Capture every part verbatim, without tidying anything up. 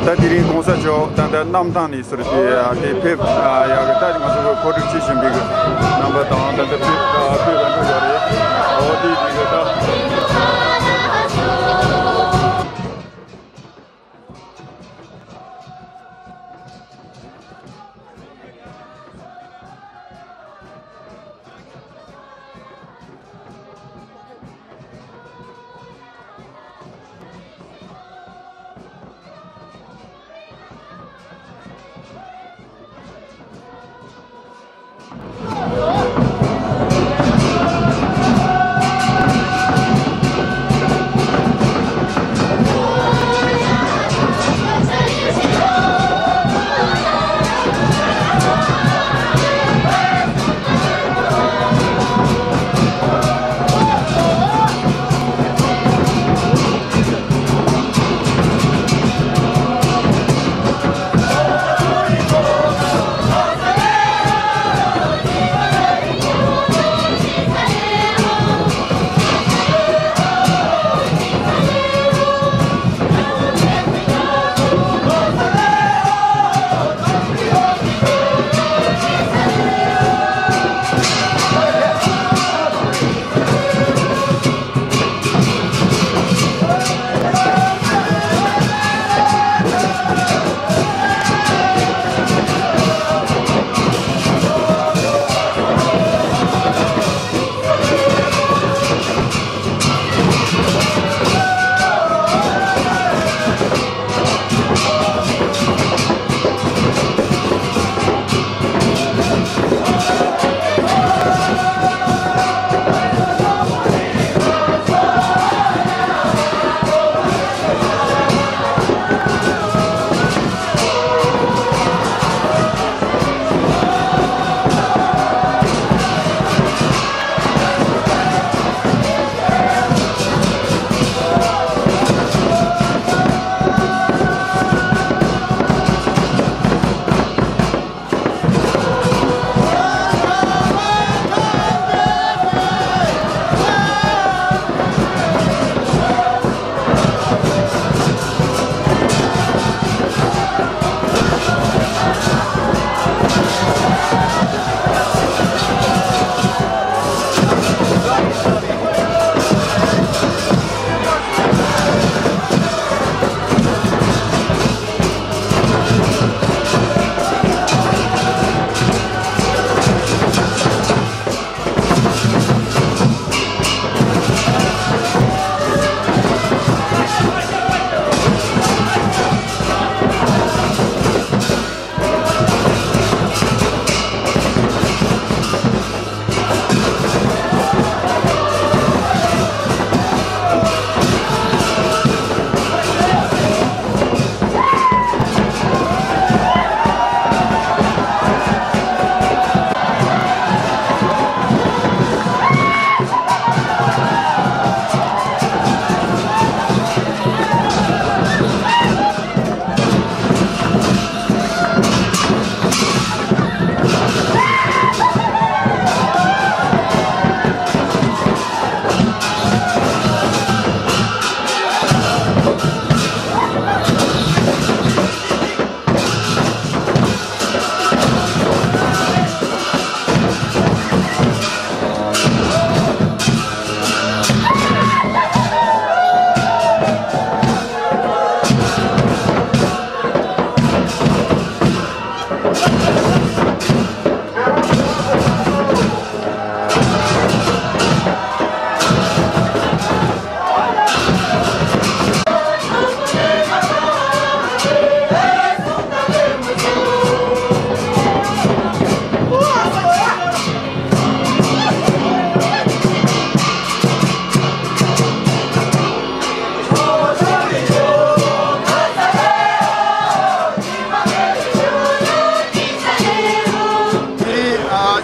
ད་དེ་རིང་གོང་ས་མཆོག་ད་ལྟ་གནམ་ཐང་ནས་ཟུར་དེ་དེ་ཕེབས་ཡག་གི་ད་ང་ཚོ་གི་གོ་སྒྲིག་བྱེད་བཞིན་པའི་གི་རྣམ་པ་དང་ད་ལྟ་ཕེབས་ཕེབས་རན་འགྲོ་ཡོད་རེད། འོ་དེ་དེ་གི་ད།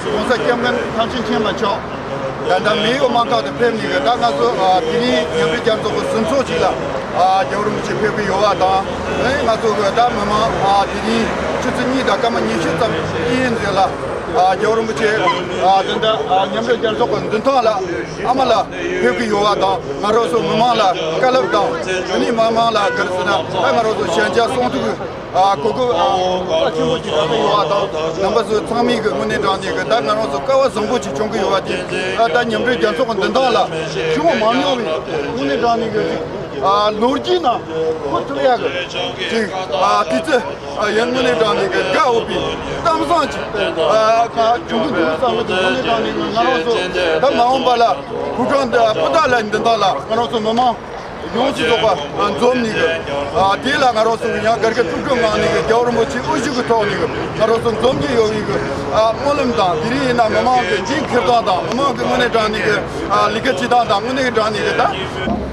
༸གོང་ས་༸སྐྱབས་མགོན་ཐམས་ཅད་མཁྱེན་པ་མཆོག་ད་ལྟ་མི་ཡོད་དམངས་ཁག་ཏུ་ཕེབས་ནས་གི་ད་ང་ཚོ་དེ་རིང་མཉམ་འབྲེལ་རྒྱལ་ཚོགས་ཀྱི་ཟིན་ཚོགས་ཅིག་ལ་རྒྱལ་བ་རིན་པོ་ཆེ་ཕེབས་ཀྱི་ཡོད་པ་དང་། ང་ཚོ་གི་ད་མི་མང་དེ་རིང་ཆུ་ཚོད་གཉིས་དང་སྐར་མ་ཉི་ཤུ་ཙམ་ཡིན་ཟེར་ལ་རྒྱལ་བ་རིན་པོ་ཆེ་ད་ལྟ་མཉམ་འབྲེལ་རྒྱལ་ཚོགས་ཀྱི་མདུན་ཐང་ལ་ཨ་མ་ལགས་ཕེབས་ཀྱི་ཡོད་པ་དང་། ང་རང་ཚོ་མི་མང་ལ་བཀའ་སློབ་དང་། དེ་ནས་མི་མང་ལ་ག་རེ་ཟེར་ན་ད་ང་རང་ཚོ་ཞལ་མཇལ་གསུང་ཐོས་ཀྱི་གོ་སྐབས་རྩ་ཆེན་པོ་ཅིག་རག་གི་ཡོད་པ་དང་། རྣམ་པ་ཚོ་ཚང་མས་ཀྱི་དངོས་གནས་དྲང་གནས་ཀྱི་ད་ང་རང་ཚོ་སྐལ་བ་བཟང་པོ་ཅིག་བྱུང་གི་ཡོད་པ་དེ་ད་མཉམ་འབྲེལ་རྒྱལ་ཚོགས་ཀྱི་མདུན་ཐང་ལ་བྱུང་མ་མྱོང་བའི་དངོས་གནས་དྲང་གནས་ཀྱི་ཅིག་ལོ་རྒྱུས་ནང་འཁོད་ཐུབ་ཡག་གི་ཅིག་དུས་ཚོད། ཡང་དངོས་གནས་དྲང་གནས་ཀྱི་དགའ་འོས་པའི་གཏམ་བཟང་ཅིག་བྱུང་གི་འདུག་བསམ་གི་འདུག་དངོས་གནས་དྲང་གནས་ཀྱི་ང་རང་ཚོ་ད་མ་འོངས་པ་ལ་ཕོ་བྲང་འདི་སྤུ་ན་ཁ་ལའི་མདུན་ཐང་ལ་ང་རང་ཚོ་མི་མང་ཡོངས་སུ་རྫོགས་པ་འཛོམས་ནས་གི་དེ་ལ་ང་རང་ཚོ་གི་ཡང་སྒར་གྱི་ཐུགས་ཁུར་གནང་ནས་གི་རྒྱལ་བ་རིན་པོ་ཆེའི་དབུ་བཞུགས་ཀྱི་ཐོག་ནས་གི་ང་རང་ཚོ་འཛོམས་ཀྱི་ཡོད་པའི་གི་སྨོན་ལམ་དང་། དེ་རིང་ཡིན་ན་མི་མང་གི་འགན་འཁྱེར་སྟངས་དང་། མི་མང་གི་དངོས་གནས་དྲང་གནས་གི་ལས་ཀ་བྱེད་སྟངས་དང་། དངོས་གནས་དྲང་གནས་གི་ད།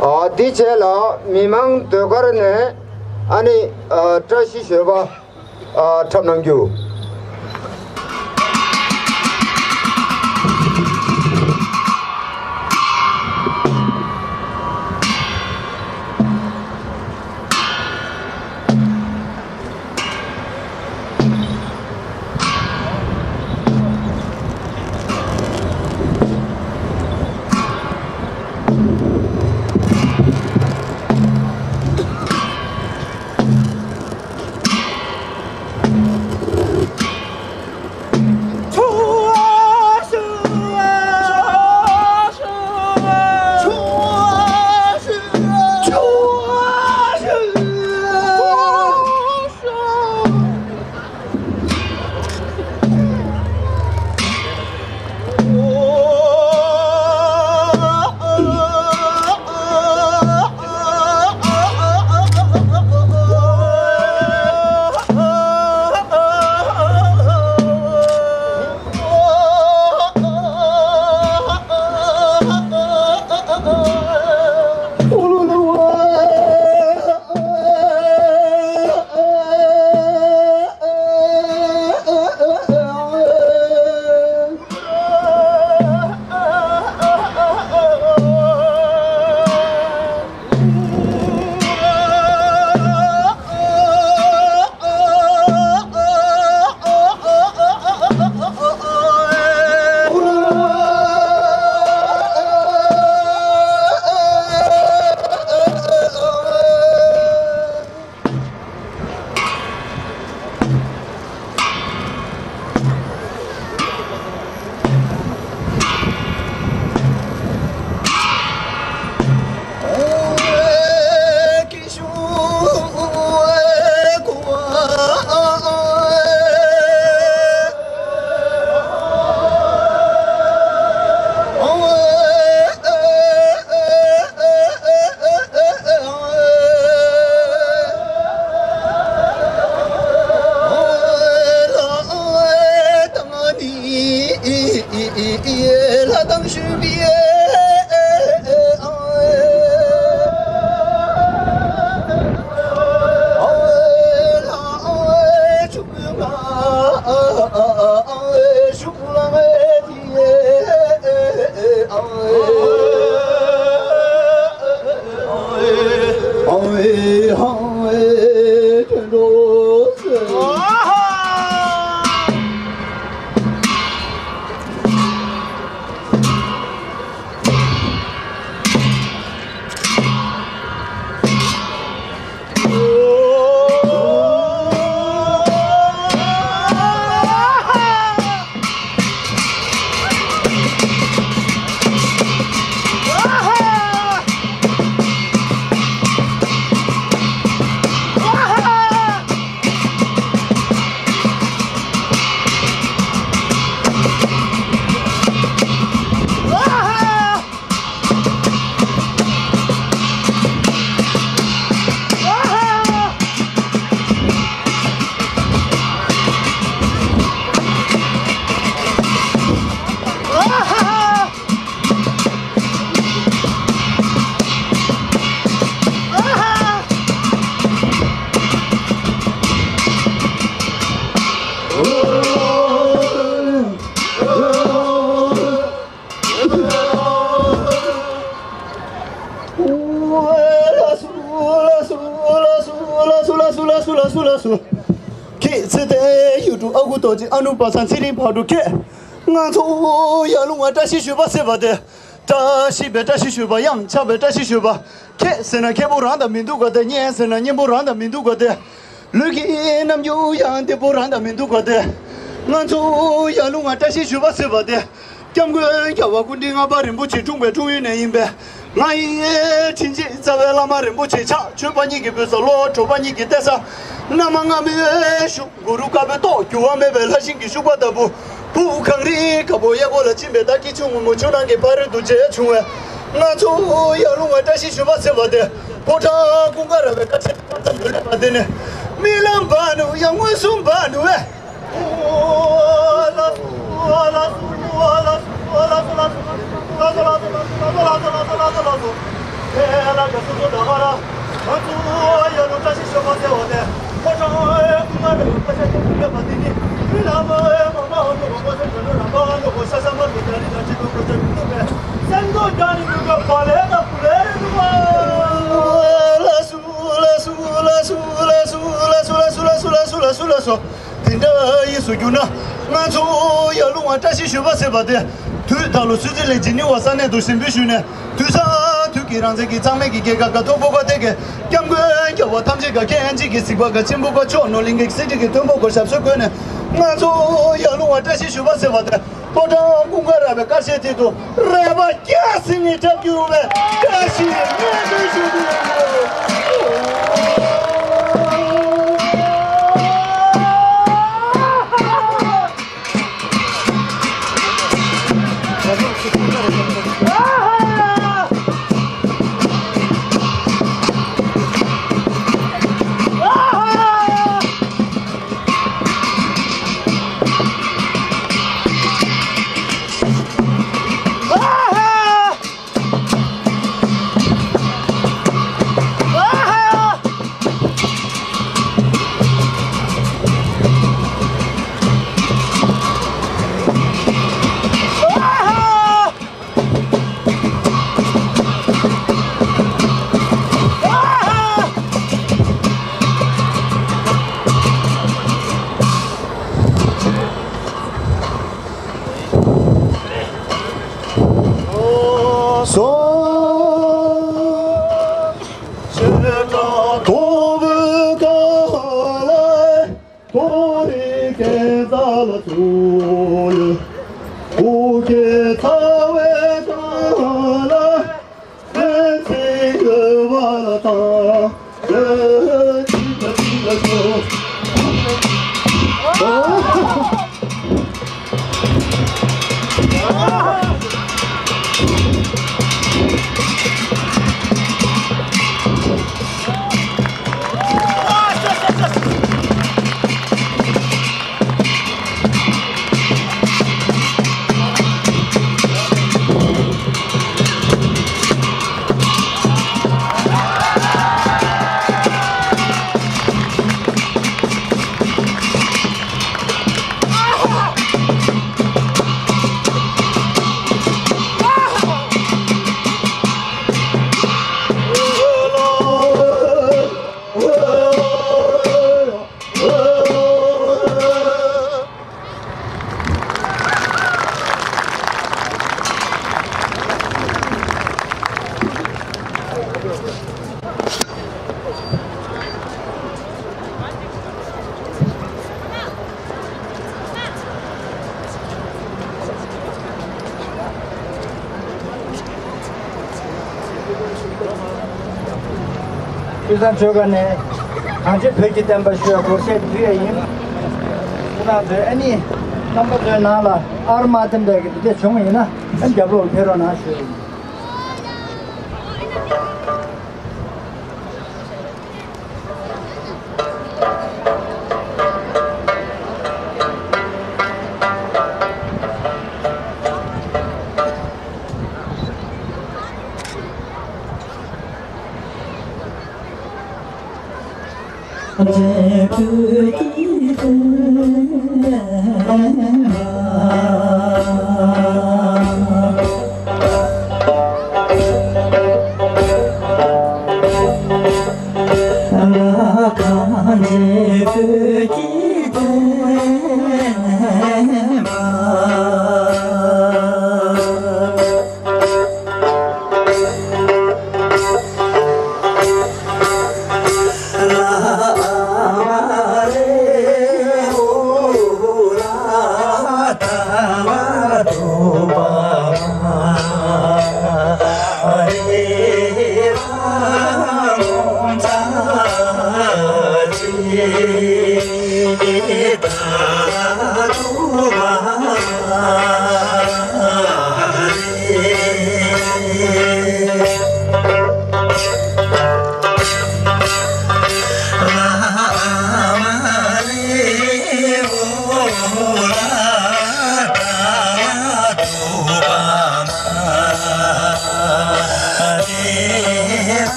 ཨ། དེའི་རྗེས་ལ་མི་མང་ཟློས་གར་ནས་ཨ་ནི་ཨ་བཀྲ་ཤིས་བཞོན་པ་ཨ་འཁྲབ་གནང་རྒྱུ། ཁྱེད་ཚེ་བརྟན་ཡུལ་དྲུག་ཨ་ཁུ་རྡོ་རྗེ་ཨ་ནུ་པ་སངས་ཚེ་རིང་ཕག་གྲུ་ཁྱེད། ང་ཚོ་ཡར་ཀླུང་བ་བཀྲ་ཤིས་ཞུ་བ་ཟེར་བ་དེ། བཀྲ་ཤིས་པའི་བཀྲ་ཤིས་ཞུ་བ། ཡང་ཆགས་པའི་བཀྲ་ཤིས་ཞུ་བ། ཁྱེད་ཟེར་ན་ཁྱེད་པོ་རང་དང་མི་འདུག་ག་དེ། གཉེན་ཟེར་ན་གཉེན་པོ་རང་དང་མི་འདུག་ག་དེ། ལུས་ཀྱི་རྣམ་འགྱུར་ཡང་བདེ་པོ་རང་དང་མི་འདུག་ག་དེ། ང་ཚོ་ཡར་ཀླུང་བ་བཀྲ་ཤིས་ཞུ་བ་ཟེར་བ་དེ། སྐྱབས་མགོན་རྒྱལ་བ་སྐུ་ཕྲེང་ལྔ་པ་རིན་པོ་ཆེ་འཁྲུངས་པའི་འཁྲུངས་ཡུལ་ནས་ཡིན་པས། ང་ཡི་དྲིན་ཅན་རྩ་བའི་བླ་མ་རིན་པོ་ཆེ་ཕྱག། ཆོས་པ་ཉིད་ཀྱི་བུ་ཚ། བློ་གྲོས་པ་ཉིད་ཀྱི་གཏད་ས། གནམ་ལྔ་མའི་ཤུགས། གུ་རུ་བཀའ་པོད་ཏོག། འགྱུར་བ་མེད་པའི་ལྷ་ཞིང་གི་ཤུག་པ་ལྟ་བུ། བུ་གངས་རིའི་རྒད་པོ་གཡས་སྐོར་ལ་ཕྱིན་པའི་ད་ཀི་ཆུ་སྔོན་མོ་ཆུ་ནང་གི་ཕ་རོལ་ཏུ་འབྱེད་བྱུང་བས། ང་ཚོ་ཡར་ཀླུང་བ་བཀྲ་ཤིས་ཞུ་བ་ཟེར་བ་དེ། ཕོ་བྲང་ཀུན་དགའ་ར་བའི་བཀའ་ཆད་པ་ཙམ་མི་ལེགས་པ་དེ་ནི། རྨི་ལམ་བ་ནུ་ཡང་མངོན་སུམ་བ་ནུ་བས། དེ་འདྲ་ཡིན་སུ་གྱུར་ན། ང་ཚོ་ཡར་ཀླུང་བ་བཀྲ་ཤིས་ཞུ་བ་ཟེར་བ་དེ། དུས་ད་ལོ་སུད་སི་ལན་ཇི་ནི་ཝ་ས་གནས་དུ་གཟིམ་འབུལ་ཞུས་ནས། དུས་སང་དུས་ཀྱི་རང་བཙན་གྱི་གཙང་མའི་གི་རྒྱལ་ཁ་ག་མཐོན་པོ་ག་དེ་གའི་སྐྱབས་མགོན་རྒྱལ་བ་ཐམས་ཅད་ག་མཁྱེན་ཅིག་གི་གཟིགས་པ་ག་ཆེན་པོ་ག་མཆོག་ནོར་གླིང་གི་གསེར་ཁྲི་གི་མཐོན་པོ་ག་ཞབས་སོར་བཀོད་ནས། ང་ཚོ་ཡར་ཀླུང་བ་བཀྲ་ཤིས་ཞུ་བ་ཟེར་བ་དེ། ཕོ་བྲང་ཀུན་དགའ་ར་བའི་བཀའ་ཆད་དེ་དུ་རལ་པ་བརྒྱ་ཟིན་ནས་བྲབ་རྒྱུ་བས་བཀྲ་ཤིས་སྨོན་འདུན་ཞུ་རྒྱུ་ཡིན། དེ་དང་ཆོས་ཁ་ནས་གངས་ཅན་བོད་ཀྱི་བསྟན་པ་ཞུ་བའི་སྒོར་གཞས་ཕུལ་ཡ་ཡིན། ཁྱེད་རང་ཚོས་ཨ་ནི་རྣམ་པ་ཚོའི་ནང་ལ་ཨར་མ་བསྟན་པའི་གི་འདི་འདྲ་བྱུང་བ་ཡིན་ན་ཨ་ནི་རྒྱབ་ལོགས་ལ་ཕེབས་རོགས་གནང་ཞུ་ཡ་ཡིན།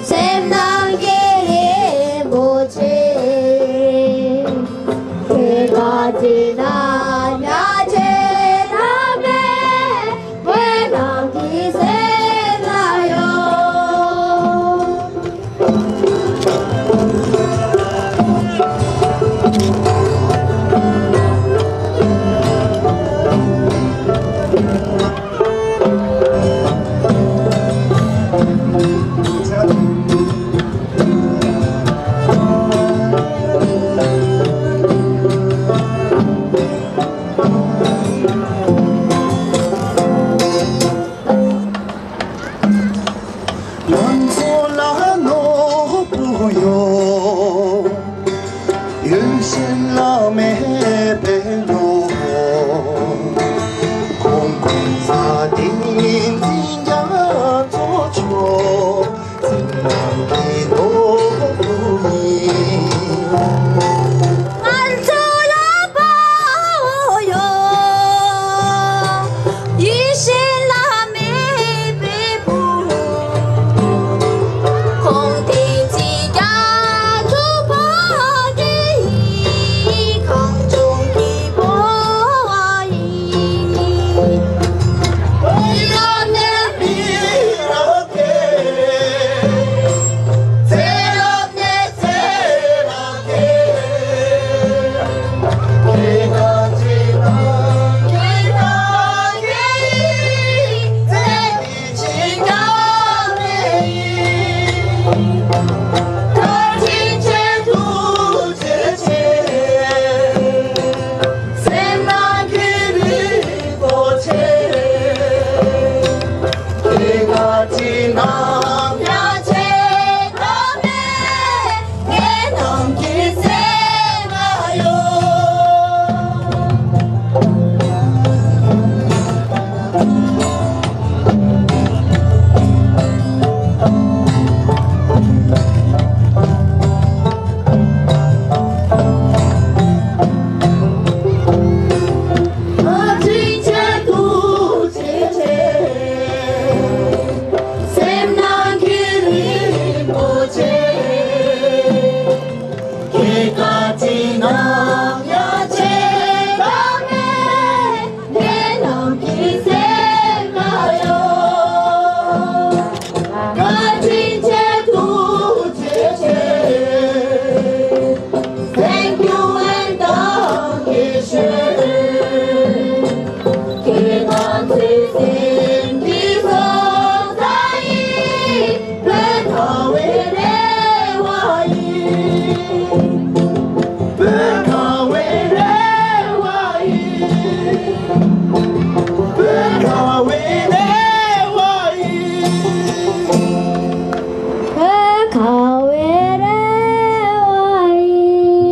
སེམས་ནང་གི་རིན་པོ་ཆེ། ཁྱེད་ཀྱི་ན་ཉ་ཆེ་ན་མེ། བོད་ནང་གི་སེམས་ལ་ཡོད། ང་ཚོ་ལ་ནོར་བུ་ཡོད། ཡུལ་གཞན་ལ་མེད་པའི་ནོར་བུ། ཁོང་ཁོང་ས་དེ་འཛིན་རྒྱ་མཚོ་མཆོག་འཛིན་རྣམ་གྱི་ནོར་བུ་ཡིན། ང་ཚོ་ལ་དཔའ་བོ་ཡོད། ཡུལ་གཞན་ལ་མེད་པའི་བུ། ཁོང་དེ་ཚེ་རྒྱ་མཚོ་ཕ་གི་ཡིན། གངས་ལྗོངས་ཀྱི་ཕོ་བ་ཡིན། སེམས་ནང་གི་རིན་པོ་ཆེ། དེ་ག་ཅི་ནམ་ཡང་ཆད་ཐབས་མེད། ངེད་རང་གི་སེམས་ལ་ཡོད། སེམས་ནང་གི་རིན་པོ་ཆེ། ཁྱེད་ཀྱི་ནམ་ཡང་ཆད་པ་མེད། ངེད་རང་གི་སེམས་ལ་ཡོད། བཀའ་དྲིན་ཆེ་ཐུགས་རྗེ་ཆེ། Thank you and thank you. ཁྱེད་རང་ཚོའི་སེམས་ཀྱི་སོ་ས་ཡིན། བོད་ཁ་བའི་རེ་བ་ཡིན། བོད་ཁ་བའི་རེ་བ་ཡིན། བོད་ཁ་བའི་རེ་བ་ཡིན། བོད་ཁ་བའི་རེ་བ་ཡིན།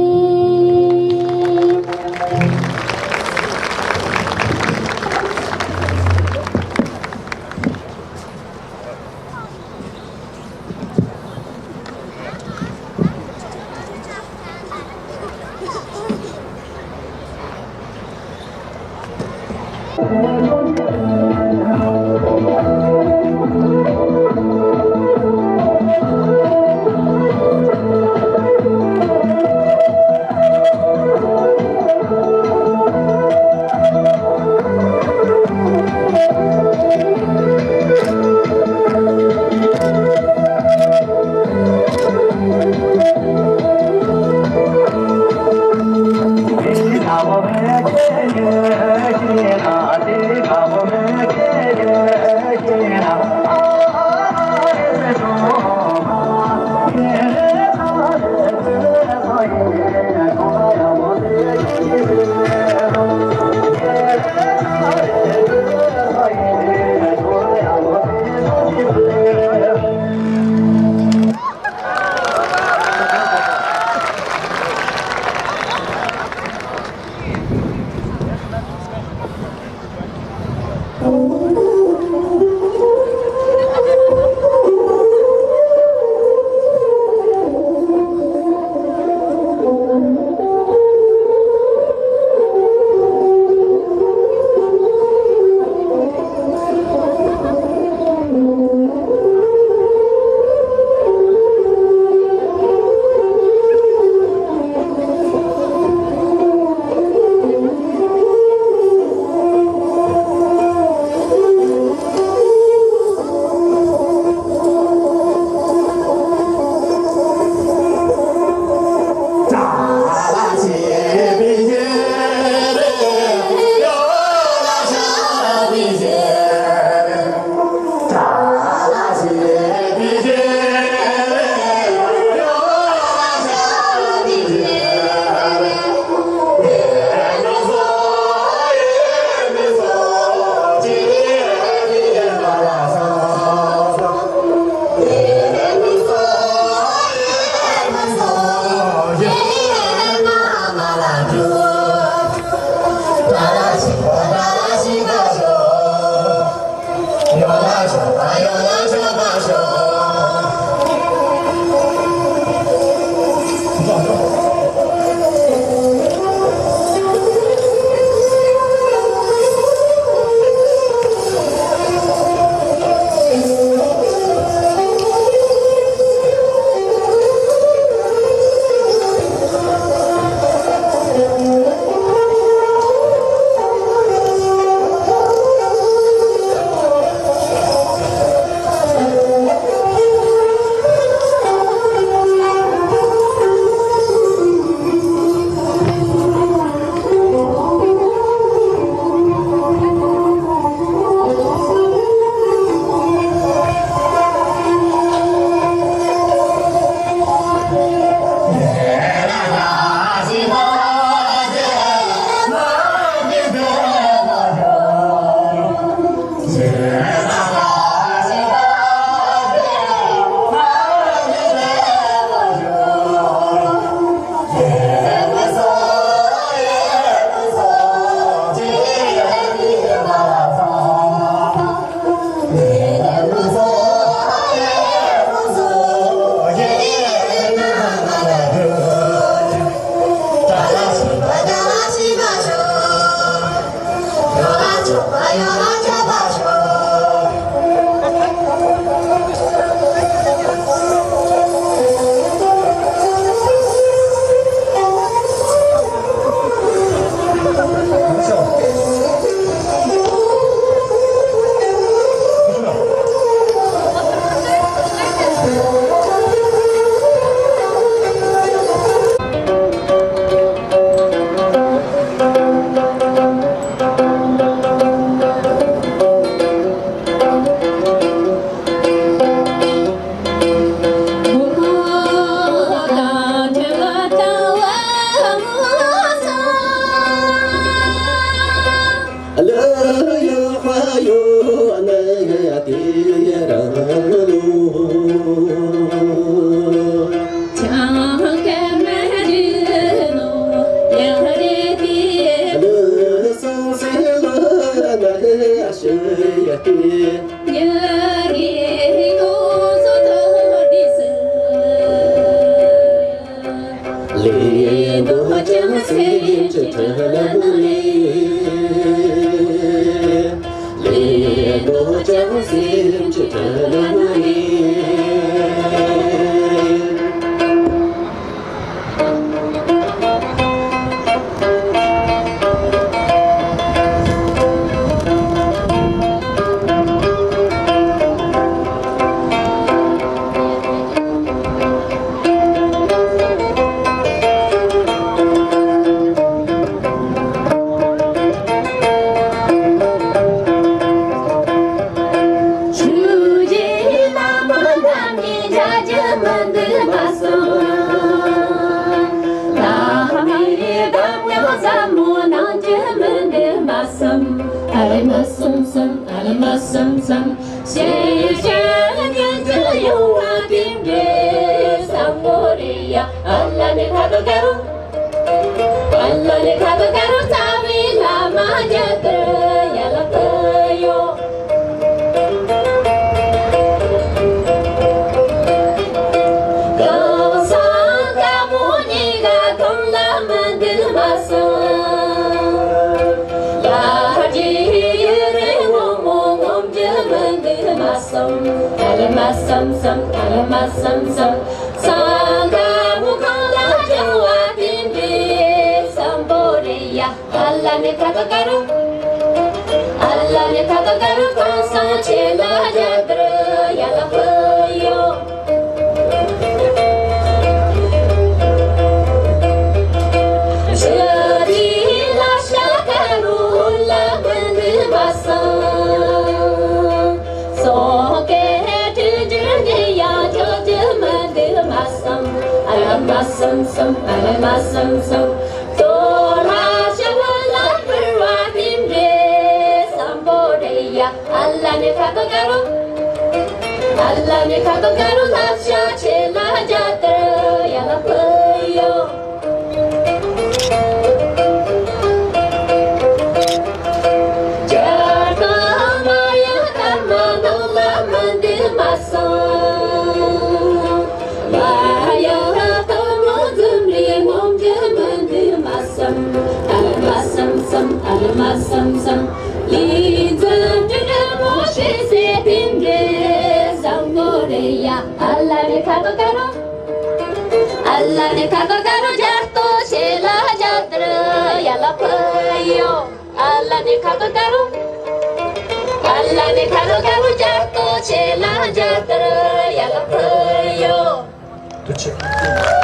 བསམ། ཨ་རེ་མ་བསམ་བསམ། ཨ་རེ་མ་བསམ་བསམ། ཤེས་བྱ་ཉན་ཅིག་ཡོང་བ་དེ་འདྲའི་བསམ་བློ་རེ་ཡ། ཨ་ལ་ནི་ཁ་དོ་ཀ་རུ། ཨ་ལ་ནི་ཁ་དོ་ཀ་རུ་རྩ་བའི་བླ་མ་རྒྱ་གར་ཡ་ལ་ཕུལ་ཡོད། གང་ཟག་དཀར་མོ་གཉིས་ཀ་གང་ལ་མི་འདུག་མ་གསུངས། ལ་རྒྱའི་ཡུལ་རི་སྔོན་མོ་ངོམ་རྒྱུ་མི་འདུག་མ་གསུངས། ཨ་ལ་མ་བསམ་བསམ། ཨ་ལ་མ་བསམ་བསམ། ཟངས་དཀར་མོ་གང་ལ་སྦྱང་བ་དེ་འདྲའི་བསམ་པོ་རེ་ཡ། ཨ་ལ་ནི་ཁ་དོ་ཀ་རུ། ཨ་ལ་ནི་ཁ་དོ་ཀ་རུ་གང་ཟག་ཆེ་ལ་རྒྱ་གར་ཡ་ལ་ཕུལ་ཡོད། ཞི་བདེའི་བླ་ཞྭ་དཀར་རུ་ལ་མི་འདུག་མ་གསུངས། སོ་སྐད་དྲིལ་འདྲི་ནི་ཡང་ཆོག་རྒྱུ་མི་འདུག་མ་གསུངས། ཨ་ལ་མ་བསམ་བསམ། ཨ་ལ་མ་བསམ་བསམ། དོ་ལ་ཤ་བ་ལ་བུར་བ་དེ་འདྲའི་བསམ་པོ་རེ་ཡ། ཨ་ལ་ནི་ཁ་དོ་ཀ་རུ། ཨ་ལ་ནི་ཁ་དོ་ཀ་རུ་བླ་ཞྭ་ཆེ་ལ་རྒྱ་གར་ཡ་ལ་ཕུལ་ཡོད། རྒྱ་གར་མ་ཡ་དར་མ་ནང་ལ་མི་འདུག་མ་གསུངས། མ་ཡ་དར་མ་འཛུམ་རེ་ངོམ་རྒྱུ་མི་འདུག་མ་བསམ། ཨ་ལ་མ་བསམ་བསམ། ཨ་ལ་མ་བསམ་བསམ། ལི་འཛུམ་དྲི་དྲི་མོ་ཤེས་ཟེར་དེ་འདྲའི་བསམ་བློ་རེ་ཡ། ཨ་ལ་ནི་ཁ་དོ་ཀ་རུ། ཨ་ལ་ནི་ཁ་དོ་ཀ་རུ་རྒྱ་སྟོད་ཆེ་ལ་རྒྱ་དར་ཡ་ལ་ཕུལ་ཡོད། ཨ་ལ་ནི་ཁ་དོ་ཀ་རུ། ཨ་ལ་ནི་ཁ་དོ་ཀ་རུ་རྒྱ་སྟོད་ཆེ་ལ་རྒྱ་དར་ཡ་ལ་ཕུལ་ཡོད། ཐུགས་རྗེ་ཆེ།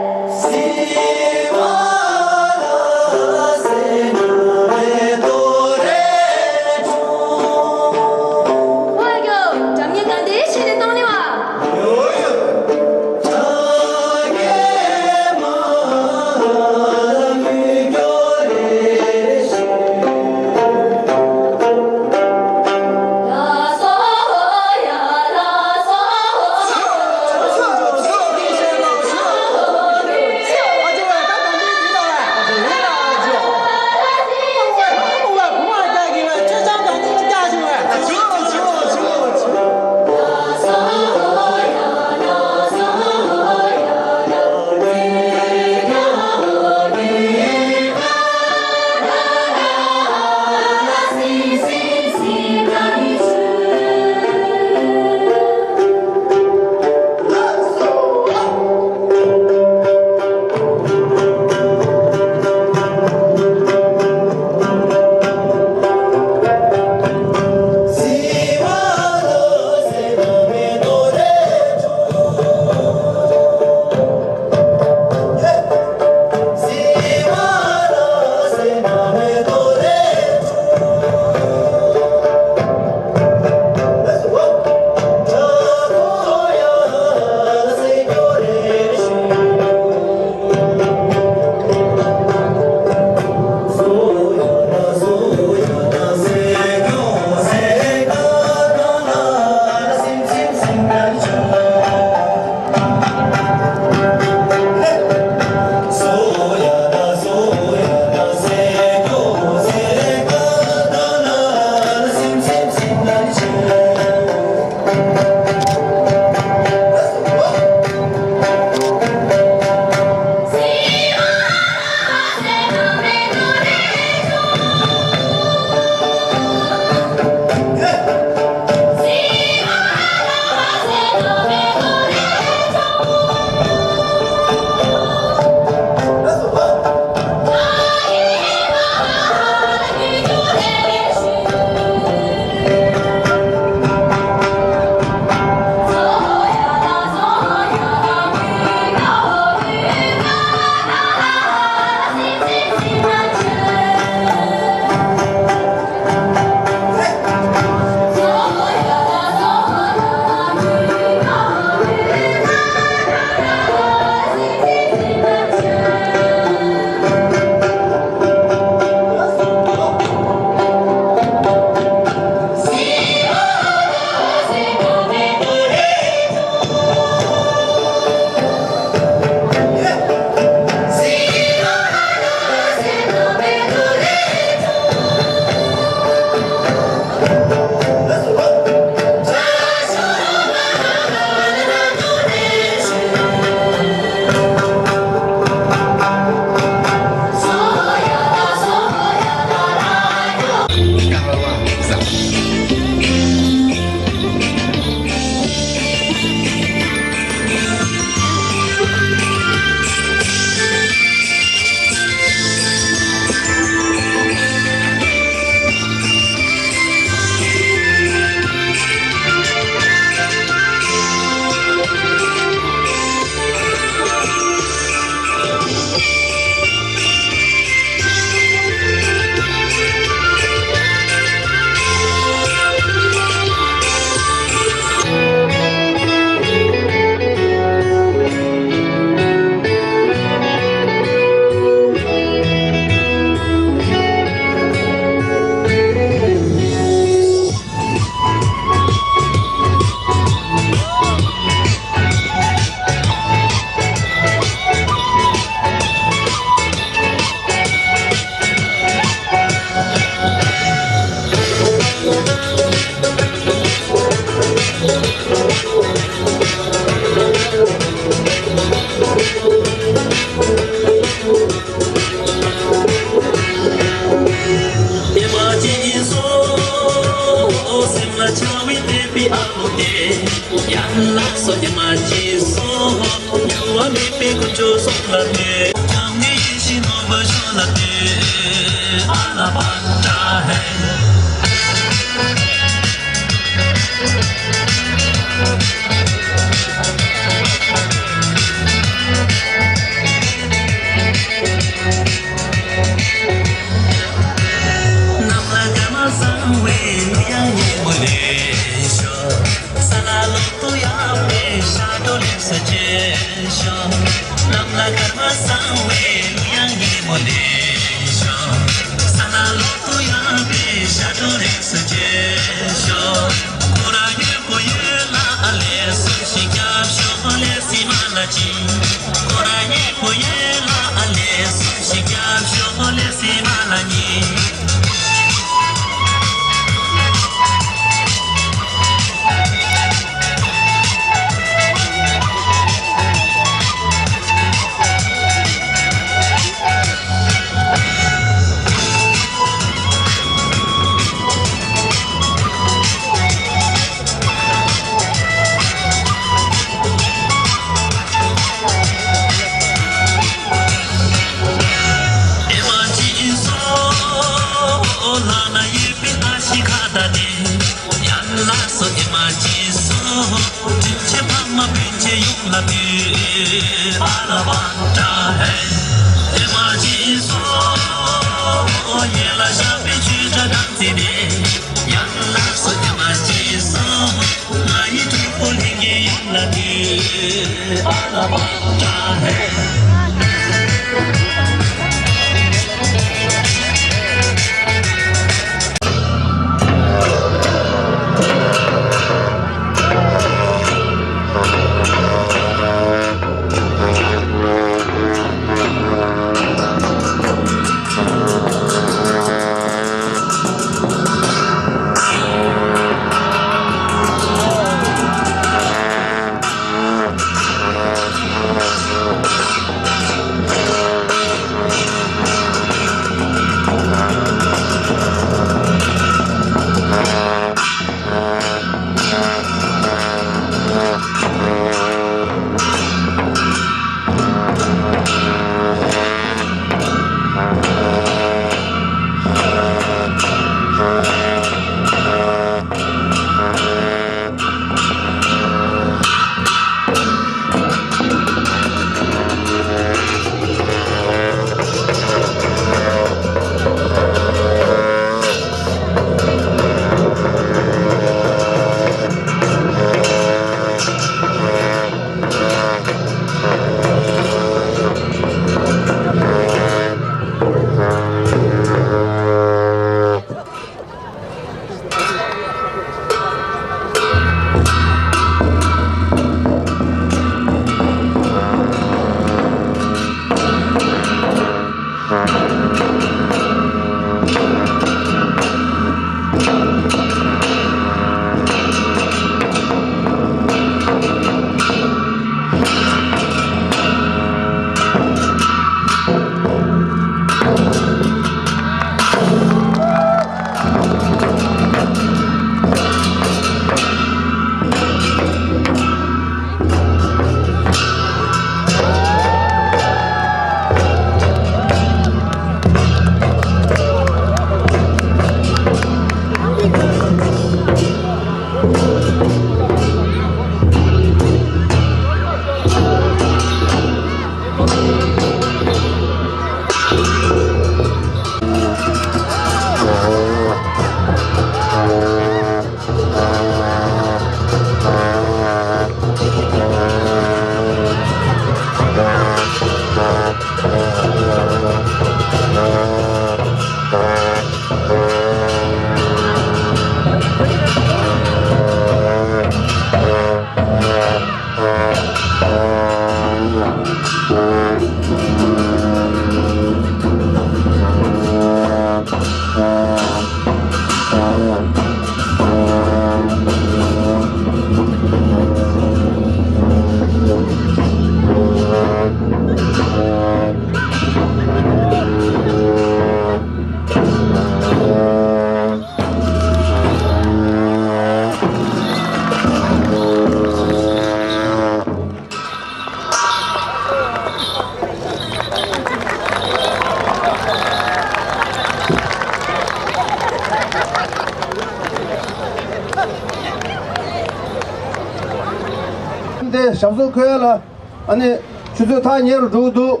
ཞབས་སོར་འཁོད་ཡ་ལ། ཨ་ནི་ཆུ་ཚོད་ཐག་ཉེ་རུ་འགྲོ་གི་འདུག་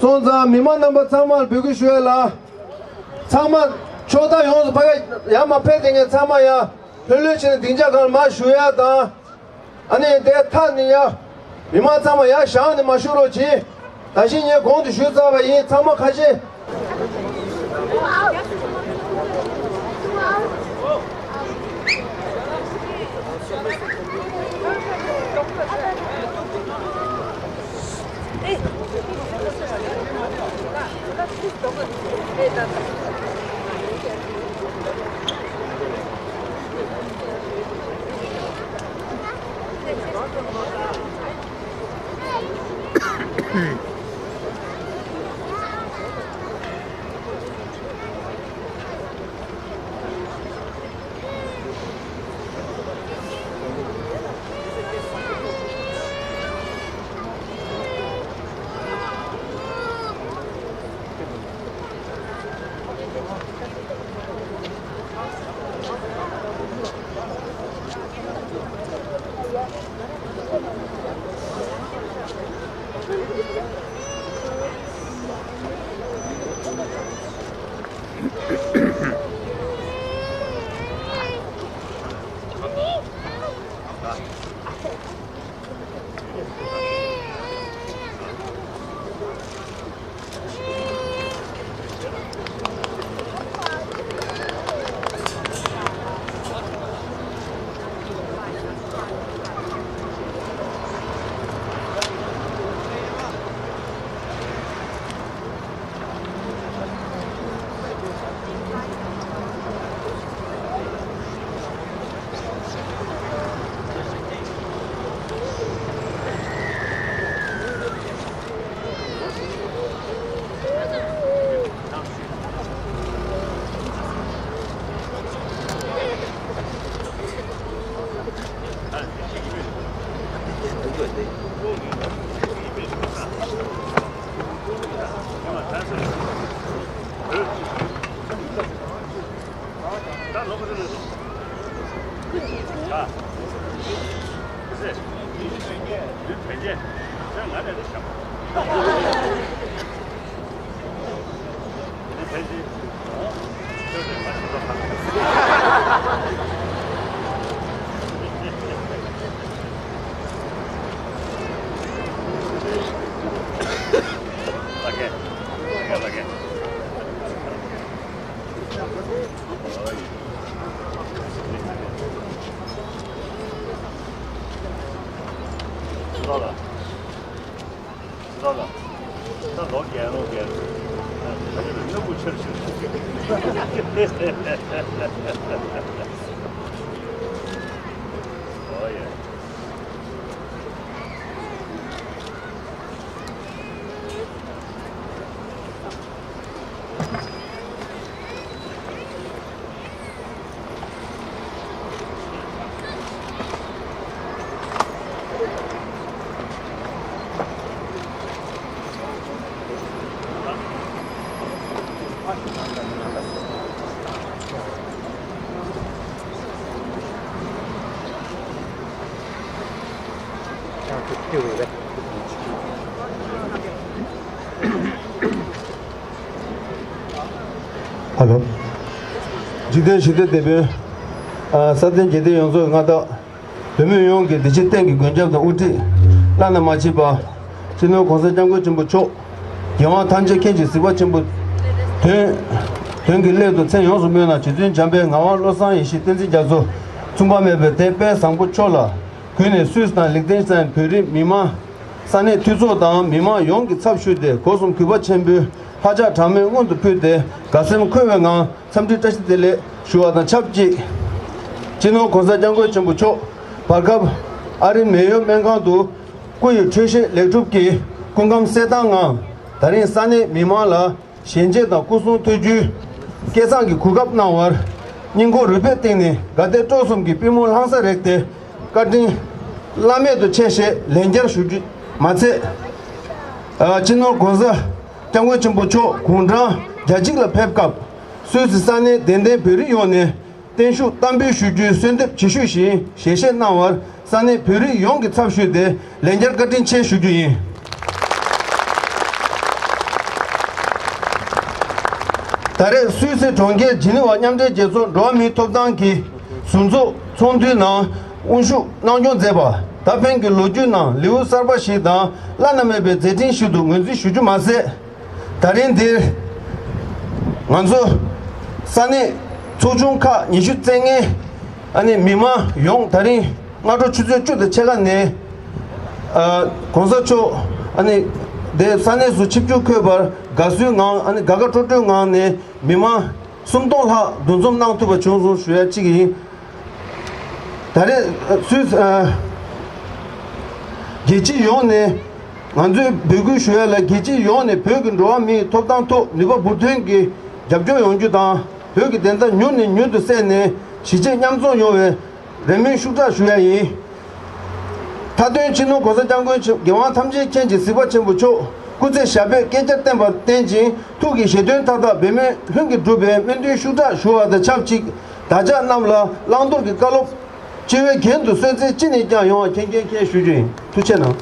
སོང་ཙང་མི་མང་རྣམ་པ་ཚང་མར་འབོད་སྐུལ་ཞུ་ཡ་ལ། ཚང་མ་ཕྱོགས་མཐའ་ཡོངས་སུ་ཕ་གི་ཡར་མར་ཕེབས་བསྡད་མཁན་ཚང་མ་ཡ་ལྷོད་ལྷོད་བྱས་ནས་སྡིངས་ཆ་སྒང་ལ་མར་བཞུགས་ཡ་དང་། ཨ་ནི་དེ་མཐའ་ནས་ཡ་མི་མང་ཚང་མ་ཡར་བཞེངས་ནས་མར་བཞུགས་རོགས་གྱིས། ད་གིན་ངས་གོང་དུ་ཞུས་ཚར་བ་ཡིན། ཚང་མ་ཁ་ཤས། ཧ་ལོ། འཇིག་རྟེན་ཞི་བདེ་དེད་དཔོན། ཨ། ས་སྟེང་རྒྱལ་བསྟན་ཡོངས་རྫོགས་ཀྱི་མངའ་བདག་བོད་མི་ཡོངས་ཀྱི་བདེ་སྐྱིད་གཏན་གྱི་མགོན་སྐྱབས་དང་དབུ་ཁྲིད་བླ་ན་མ་མཆིས་པ། སྤྱི་ནོར་༸གོང་ས་༸སྐྱབས་མགོན་ཆེན་པོ་མཆོག་རྒྱལ་དབང་ཐམས་ཅད་མཁྱེན་ཅིང་གཟིགས་པ་ཆེན་པོ། དོན། དོན་གྱི་སླད་དུ་མཚན་ཡོངས་སུ་སྨོས་ན་རྗེ་བཙུན་འཇམ་དཔལ་ངག་དབང་བློ་བཟང་ཡེ་ཤེས་བསྟན་འཛིན་རྒྱ་མཚོ་མཚུངས་པ་མེད་པའི་དེ་དཔལ་བཟང་པོ་མཆོག་ལ་གུས་ནས་སུད་སི་དང་ལིག་ཏེན་སི་ཏན་བོད་རིགས་མི་མང་། ས་གནས་འཐུས་ཚོགས་དང་མི་མང་ཡོངས་ཀྱི་ཚབ་ཞུས་ཏེ་སྒོ་གསུམ་གུས་པ་ཆེན་པོས་ལྷ་ལྕགས་གྲངས་མེད་སྔོན་དུ་ཕུལ་ཏེ་དགའ་སེམས་འཁོལ་བའི་ངང་འཚམས་འདྲི་བཀྲ་ཤིས་བདེ་ལེགས་ཞུ་བ་དང་ཆབས་ཅིག་སྤྱི་ནོར་༸གོང་ས་༸སྐྱབས་མགོན་ཆེན་པོ་མཆོག་བར་སྐབས་ཨ་རིའི་མེ་ཡོ་སྨན་ཁང་དུ་སྐུ་ཡི་འཕྲོད་བཞེས་ལེགས་གྲུབ་ཀྱི་སྐུ་ཁམས་གསལ་ཐང་ངང་ད་རིང་ས་གནས་མི་མང་ལ་ཞལ་མཇལ་དང་སྐུ་གསུང་ཐུགས་རྒྱུད་སྐལ་བཟང་གི་གོ་སྐབས་གནང་བར་སྙིང་ཁོང་རུས་པའི་གཏིང་ནས་དགའ་དད་སྤྲོ་གསུམ་གྱི་པུས་མོ་ལྷང་སར་རེག་སྟེ་བཀའ་དྲིན་བླ་མེད་དུ་ཆེ་ཞེས་ལན་བརྒྱར་ཞུ་རྒྱུ་མ་ཚད། ཨ། སྤྱི་ནོར་༸གོང་ས་༸སྐྱབས་མགོན་ཆེན་པོ་མཆོག་དགུང་གྲངས་གྱ་གཅིག་ལ་ཕེབས་སྐབས་སུད་སི་ས་གནས་དད་ལྡན་བོད་རིགས་ཡོངས་ནས་ བརྟན་བཞུགས་བསྟར་འབུལ་ཞུ་རྒྱུའི་གསོལ་འདེབས་ཆེ་ཤོས་ཤིག་ཞལ་བཞེས་གནང་བར་ས་གནས་བོད་རིགས་ཡོངས་ཀྱི་ཚབ་ཞུས་ཏེ་ལན་བརྒྱར་བཀའ་དྲིན་ཆེ་ཞུ་རྒྱུ་ཡིན། ད་རེས་སུད་སི་གྲོང་ཁྱེར་ཇི་ནི་ཝ་མཉམ་འབྲེལ་རྒྱལ་ཚོགས་འགྲོ་བ་མིའི་ཐོབ་ཐང་གི་ཟུར་འཛུགས་ཚོགས་འདུའི་ནང་དབུ་བཞུགས་གནང་སྐྱོང་མཛད་པ། ད་ཕན་གྱི་ལོ་རྒྱུས་ནང་ལེའུ་གསར་པ་ཞིག་དང་བླ་ན་མེད་པའི་མཛད་འཕྲིན་ཞིག་ཏུ་ངོས་འཛིན་ཞུ་རྒྱུ་མ་ཟད། ད་རིང་འདིར་ང་ཚོ་ས་གནས་ཚོགས་ཆུང་ཁག་ཉི་ཤུ་རྩ་ལྔའི་ཨ་ནི་མི་མང་ཡོངས་ད་རིང་སྔ་དྲོ་ཆུ་ཚོད་བཅུ་དང་ཕྱེད་ཀ་ནས་ཨ་གོང་ས་མཆོག་ཨ་ནི་དེ་ས་གནས་སུ་ཆིབས་བསྒྱུར་འཁོད་པར་དགའ་བསུའི་ངང་ཨ་ནི་དགའ་དགའ་སྤྲོ་སྤྲོའི་ངང་ནས་མི་མང་སུམ་སྟོང་ལྷག་འདུ་འཛོམས་གནང་ཐུབ་པ་བྱུང་སོང་ཞུ་ཡ་གཅིག་ཡིན། ད་རེས་སུད་ཨ་རྒྱལ་སྤྱི་ཡོངས་ནས་ང་ཚོས་འབོད་སྐུལ་ཞུ་ཡ་ལ་རྒྱལ་སྤྱི་ཡོངས་ནས་བོད་ཀྱི་འགྲོ་བ་མིའི་ཐོབ་ཐང་ཐོག་ནུས་པ་འབུར་ཐོན་གྱིས་རྒྱབ་སྐྱོར་ཡོང་རྒྱུ་དང་བོད་ཀྱི་བདེན་མཐའ་མྱུར་ནས་མྱུར་དུ་གསལ་ནས་གཞིས་བྱེས་མཉམ་འཛོམས་ཡོང་བའི་རེ་སྨོན་ཤུགས་དྲག་ཞུ་ཡ་ཡིན། མཐའ་དོན་སྤྱི་ནོར་༸གོང་ས་༸སྐྱབས་མགོན་ཆེན་པོ་རྒྱལ་དབང་ཐམས་ཅད་མཁྱེན་ཅིང་གཟིགས་པ་ཆེན་པོ་མཆོག་སྐུ་ཚེ་ཞབས་པད་བསྐལ་བརྒྱར་བརྟན་པར་བརྟེན་ཅིང་ཐུགས་ཀྱི་བཞེད་དོན་མཐའ་དག་འབད་མེད་ལྷུན་གྱིས་འགྲུབ་པའི་སྨོན་འདུན་ཤུགས་དྲག་ཞུ་བ་དང་ཆབས་ཅིག་བདག་ཅག་རྣམས་ལ་བླང་དོར་གྱི་བཀའ་སློབ་སྤྱི་བོའི་རྒྱན་དུ་གསོལ་འཚལ་ཅི་ནས་ཀྱང་ཡོང་བ་མཁྱེན་མཁྱེན་མཁྱེན་ཞུ་རྒྱུ་ཡིན། ཐུགས་རྗེ་གནང་།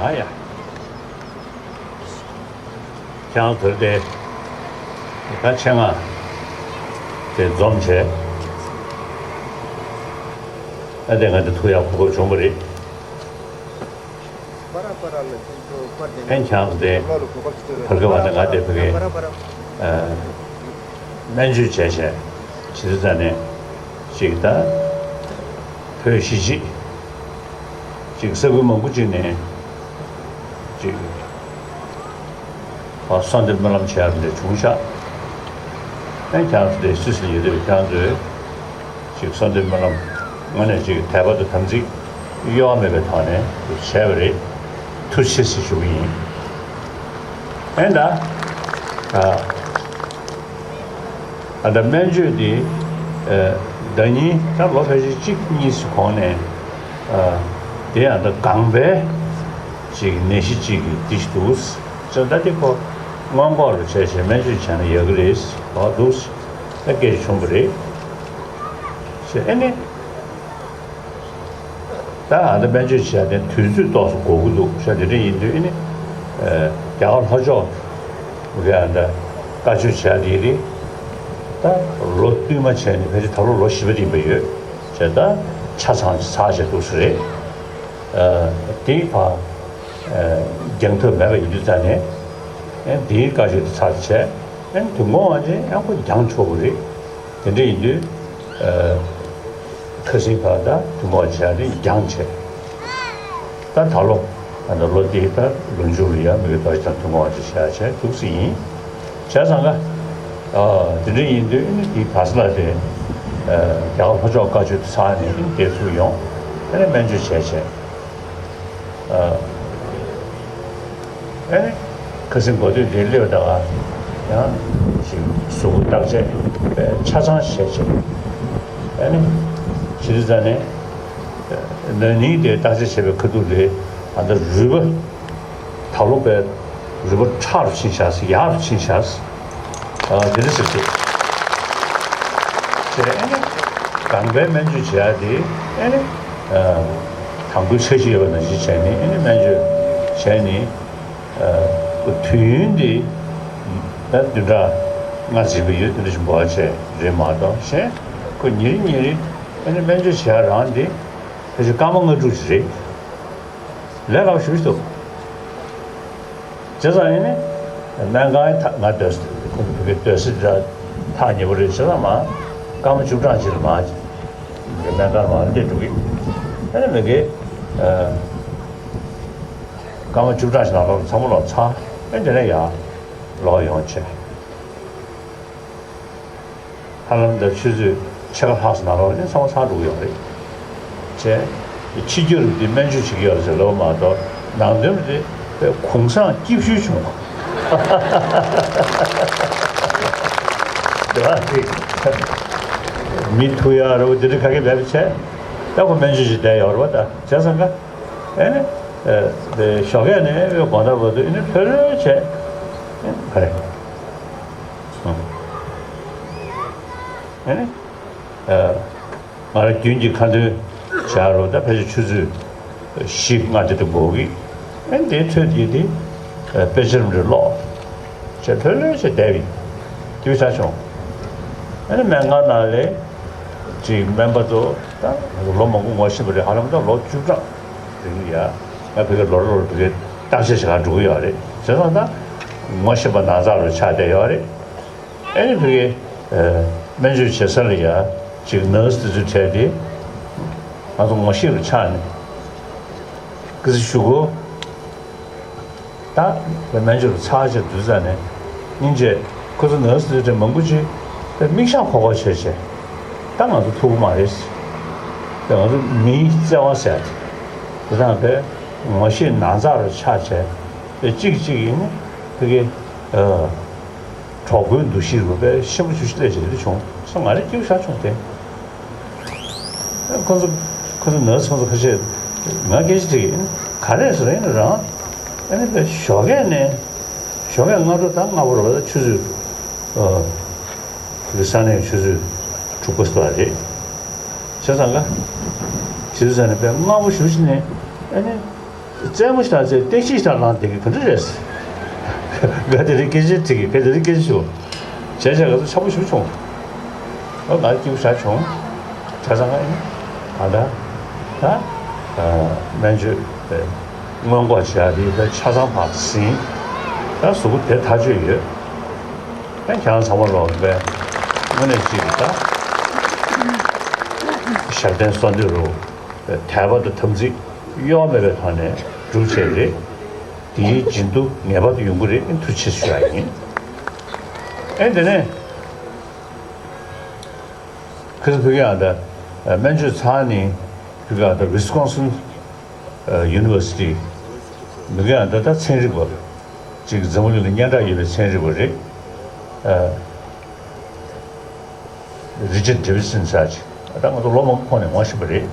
ཨ་ཡ། ཁྱེད་རང་ཚོ་དེ་ད་ཆེད་མངགས་དེ་འཛོམས་བྱས། ཨ་དེ་ང་དེ་ཐུག་ཡག་གོ་སྐབས་བྱུང་བ་རེད། ཨན་ཁྱེད་རང་ཚོ་དེ་བར་སྐབས་བ་དེ་ང་དེ་བོད་སྐད་སྨན་བཅོས་བྱས་བྱས་ཇི་ལྟར་ཙམ་ནས་ཅིག་ད་བོད་གཞིས་བྱེས། ཅིག་ས་ཁུལ་མང་པོ་ཅིག་ནས་ཅིག་ཨ་གསོལ་འདེབས་སྨོན་ལམ་བྱེད་ཡག་འདྲ་བྱུང་ཤག་ཨེ་ཁྱེད་རང་ཚོ་དེ་སུད་སི་ལ་ཡོད་དུས་ཁྱེད་རང་ཚོས་ཅིག་གསོལ་འདེབས་སྨོན་ལམ་དངོས་གནས་ཅིག་དད་པ་དང་དམ་ཚིག་གཡོ་བ་མེད་པའི་ཐོག་ནས་བྱས་པ་རེད། ཐུགས་རྗེ་ཆེ་ཞུ་གི་ཡིན། ཨེ་ད་ཨ། ཨ་ད་སྨན་བཅོས་འདི་ཨ་ཟླ་ཉིན་ད་ལོ་ཕལ་ཆེར་གཅིག་གཉིས་སུ་གོང་ནས་ཨ་དེ་ཡང་ད་ལྒང་པའི་ཅིག་ནད་གཞི་གཅིག་གི་འདི་ཞིག་འདུག་ཅེས་ད་དེ་ཁོ་སྔོན་འགོག་ལ་བྱས་བྱས་སྨན་བཅོས་བྱས་ན་ཡག་གི་རེད་ལབ་འདུག་ད་སྐད་ཆ་བྱུང་བ་རེད། ཞེས་ཨ་ནི། ད་ཨ་ད་སྨན་བཅོས་བྱས་ཏེ་དུས་ཚོད་ཏོག་ཙམ་འགོར་གྱི་འདུག་ཤག་དེ་འདྲ་ཡིན་དུས་ཨ་ནི་ཨ་རྒྱ་གར་ལྷོ་ཕྱོགས་གི་ཨ་ད་བཀའ་ཆོས་བྱས་དེ་རེད། ད་ལོ་བསྟུད་མ་བྱས་ནས་ཕལ་ཆེར་ད་ལོ་ལོ་བཞི་པ་དེ་ཡིན་པ་ཡོད་བྱས། ད་ཆ་ཚང་ཞིག་ཚར་བྱས་འདུག་ས་རེད། ཨ་དེའི་བར་ཨ་འགྱངས་ཐབས་མེད་པ་ཡིན་དུས་ཙང་ནས་ཨ་དེའི་བཀའ་ཆོས་དེ་ཚར་བྱས་ཨ་དུས་འགོར་བ་དེ་ཨ་ཁོ་འགྱངས་ཆོག་གི་རེད། དེ་འདྲ་ཡིན་དུས་ཨ་ཁ་སང་ཕར་ད་དུས་འགོར་བ་བྱས་ཏེ་འགྱངས་བྱས། ད་ད་ལོ་ཨ་ད་ལོ་འདིའི་ད་ལོ་མཇུག་ལ་ཡང་མི་གི་དོ་ཞིག་དང་དུས་འགོར་བ་བྱས་བྱས་འདུག་སེ་ཡིན། བྱས་ཙང་ཀ་ཨ་དེ་འདྲ་ཡིན་དུས་ཨ་ནི་དེའི་བར་ས་ལ་དེ་ཨ་རྒྱ་གར་ལྷོ་ཕྱོགས་བཀའ་ཆོས་དེ་ཚར་ནས་ཨ་ནི་དེ་ཚུར་ཡོང་ཨ་ནི་སྨན་བཅོས་བྱས་བྱས། ཨ་ཨ་ནི་ཁ་སང་གོ་ཐོས་དེ་སླེབས་ད་ག་ཡང་ཞིག་གཟུགས་པོ་བརྟག་དཔྱད་དཔེ་ཆ་ཚང་བྱས་བྱས་ཨ་ནི་ཇི་ལྟར་ཙམ་ནས་ན་ནིང་དེ་བརྟག་དཔྱད་བྱས་པའི་ཁ་ཐུག་ལས་ཨ་ད་རུས་པ་ད་ལོ་དཔེ་རུས་པ་ཁྲག་རུ་ཕྱིན་ཤག་ཟེར་ཡག་རུ་ཕྱིན་ཤག་ཨ་དེ་འདྲ་ཟེར་ཏེ། ཅེས་ཨེ་ནི་ལྒང་པའི་སྨན་བཅོས་བྱེད་ཡ་དེ་ཨེ་ནི་ཨ་དང་པོའི་འཆར་གཞི་ཡོད་པ་ནང་བཞིན་བྱས་ནས་ཨེ་ནི་སྨན་བཅོས་བྱས་ནས་ཨ་ཁོ་དུས་ཡུན་དེ་ད་བདུན་ཕྲག་ལྔ་ཟིན་པ་ཡོད། དེ་འདྲ་ཞིག་འགོར་བ་བྱས་རེད་མ་གཏོགས་གཞན་ཁོ་ཉིན་རེ་ཉིན་རེ་ཨེ་ནི་སྨན་བཅོས་བྱེད་ཡ་རང་དེ་ཕལ་ཆེར་སྐར་མ་ལྔ་དྲུག་ཅིག་རེད། ལས་སླ་པོ་ཞེ་པོ་ཞིག་འདུག་བྱས་ཙང་ཨེ་ནི་སྨན་ཁང་ཐག་ང་སྡོད་ས་ཁོང་གི་སྡོད་ས་འདི་ཐག་ཉེ་པོ་རེད། བྱས་ཙང་མ་སྐར་མ་བཅུ་གྲངས་ཅིག་ལ་མ་སྨན་ཁང་མ་སླེབས་འགྲོ་གི། ཨེ་ནི་མི་གི་ཨ་སྐར་མ་བཅུ་གྲངས་ཅིག་ནང་ལོགས་ཚང་མ་ལོག་ཚར། ཨེ་དེ་ནས་ཡར་ལོག་ཡོང་བྱས། ཧ་ལམ་ད་ཆུ་ཚོད་ཕྱེད་ཀ་ལྷག་ཙམ་ནང་ལོགས་ནས་ཚང་མ་ཚར་འགྲོ་གི་ཡོད་རེད། བྱས། ཕྱི་རྒྱལ་རུ་འདི་སྨན་བཅོས་བྱེད་ཀྱི་ཡོད་རེད་ཟེར་ལབ་པ་མ་གཏོགས་ནང་དོན་རུ་འདི་དཔེ་གུང་སེང་སྐྱིད་ཤོས་བྱུང་བ། དེ་བ་ཅིག་མི་ཐུག་ཡག་རེད་པ། འདི་འདྲ་ག་གེ་མེད་པ་བྱས། ད་ཁོ་སྨན་བཅོས་བྱེད་བསྡད་ཡོད་རེད་པ། ད་བྱས་ཙང་ཀ་ཨེ་ནི་ཨེ་དེ་ཞོགས་ཀས་ནས་དགོང་དག་བར་དུ་ཨེ་ནི་ལྷོད་ལྷོད་བྱས། ཨེ་ག་རེ། ཨེ་ནི་ཨེ་ང་རང་རྒྱུན་གྱི་ཁ་འདོན་བྱ་རོགས་ད་ཕལ་ཆེར་ཆུ་ཚོད་བཞི་ལྔ་དེ་འདྲ་འགོར་གི། ཨེ་ནི་དེའི་ཚོད་དེ་དེ་དཔེ་ཆ་རིམ་རེ་ཀློག་བྱས་ལྷོད་ལྷོད་བྱས་བསྡད་པའི་དུས་ཆགས་བྱུང་། ཨེ་ནི་སྨན་ཁང་ནང་ལས་ཅིག་སྨན་པ་ཚོ་ད་ལོ་མང་པོ་ངོ་ཤེས་པ་རེད། ཧ་ལམ་ད་ལོ་བཅུ་གྲངས་རིང་ཡ། ང་ཕ་གིར་ལོ་རེ་ལོ་རེ་ཕ་གིར་བརྟག་དཔྱད་བྱེད་གར་འགྲོ་གི་ཡོད་རེད། བྱས་ཙང་ད་ངོ་ཤེས་པ་ནང་ཚགས་རུ་ཆགས་བསྡད་ཡོད་རེད། ཨེ་ནི་ཕ་གིར་སྨན་བཅོས་བྱེད་ས་ལ་ཡ་ཅིག་ནར་སི་དེ་ཚོའི་གྲས་དེ་ང་ཚོ་ངོ་ཤེས་པ་ཆགས་ནས་སྐད་ཆ་ཞུ་གོ། ད་སྨན་བཅོས་ལ་ཚར་བཅད་དུས་ཙ་ནས་སྙིང་རྗེ། ཁོ་ཚོ་ནར་སི་དེ་ཚོ་མང་པོ་ཅིག་དཔེ་མིག་ཞགས་ཁོག་པ་བྱས་བྱས། ད་ང་ཚོ་ཐུག་གི་མ་རེད། དཔེ་ང་ཚོ་མིའི་བརྩེ་བ་ཟེར་དེ་དང་དཔེ་ངོ་ཤེས་ནང་ཚགས་རུ་ཆགས་བྱས། དཔེ་གཅིག་གཅིག་ཡིན་ན་ཕ་གི་ཨ་གྲོགས་པོའི་འདུ་ཤེས་རུ་དཔེ་ཆེན་པོ་ཞེ་པོ་ཅིག་སླེབས་བྱས་དེ་བྱུང་སོང་། ང་རང་སྐྱིད་པོ་ཞེ་དྲག་བྱུང་སྟེ། ཁོ་ཚོ་ཁོ་ཚོ་ནར་སི་ཁོ་ཚོ་ཁ་ཤས་ང་སྐད་ཆ་དྲིས་ཀྱི་ཡིན། ག་རེ་རེད་ཟེར་ན་རང་ཨ་ནི་དཔེ་ཞོགས་ཀས་ནས་ཞོགས་ཀས་སྔ་དྲོ་ད་སྔ་པོ་རེད་པ། ད་ཆུ་ཚོད་ཨ་དེ་གི་ས་གནས་ཆུ་ཚོད་དྲུག་པ་ཙམ་རེད། བྱས་ཙང་ཀ་ཆུ་ཚོད་ས་ནས་དཔེ་སྔ་པོ་ཞེ་པོ་ཅིག་ནས་ཨ་ནི། རྩེད་མོ་ཞིག་དང་རྩེད་ཏེག་ཅིག་ཞིག་དང་བླངས་བསྡད་ཀྱི་ག་འདྲ་རེད། ང་དེ་རིང་སྐད་ཆ་དྲིས་ཀྱི་ཁོས་དེ་རིང་སྐད་ཆ་ཞུ། བྱས་བྱས་ང་ཚོ་འཆམ་པོ་ཞེ་པོ་བྱུང་། ཨོ་ང་སྐྱིད་པོ་ཞེ་དྲག་བྱུང་། བྱས་ཙང་ང་ཡིན་ད་ལྟ་ད་སྨན་བཅོས་སྔོན་འགོག་བྱ་ཡ་དེ་ད་ཆ་ཚང་ཕར་ཟིན། ད་གཟུགས་པོ་བདེ་ཐག་ཆོད་ཡོད། ད་ཁྱེད་རང་ཚང་མ་ལོག་པའི་དངོས་གནས་གཅིག་གི་ད་ཞབས་བརྟན་གསོལ་འདེབས་རུ། དད་པ་དང་དམ་ཚིག་གཡོ་མེད་པའི་ཐོག་ནས་སྒྲུབ་བྱས་རེད། དེའི་བྱིན་རླབས་ངེས་པར་དུ་ཡོང་གི་རེད། ཐུགས་རྗེ་ཆེ་ཞུ་ཡ་ཡིན། ཨེ་དེ་ནས་ཁ་སང་ཕ་གིའི་ཨ་ད་སྨན་བཅོས་ཚར་ནས་ཕ་གིའི་ཨ་ད་Wisconsin University ཕ་གིའི་ཨ་ད་ད་ཚན་རིག་པ་ཅིག་འཛམ་བུ་གླིང་ལ་སྙན་གྲགས་ཡོད་པའི་ཚན་རིག་པ་རེད། Richard Davidson ཟེར་ཅིག་ད་ང་ཚོ་ལོ་མང་པོ་ཁོང་ནས་ངོ་ཤེས་པ་རེད།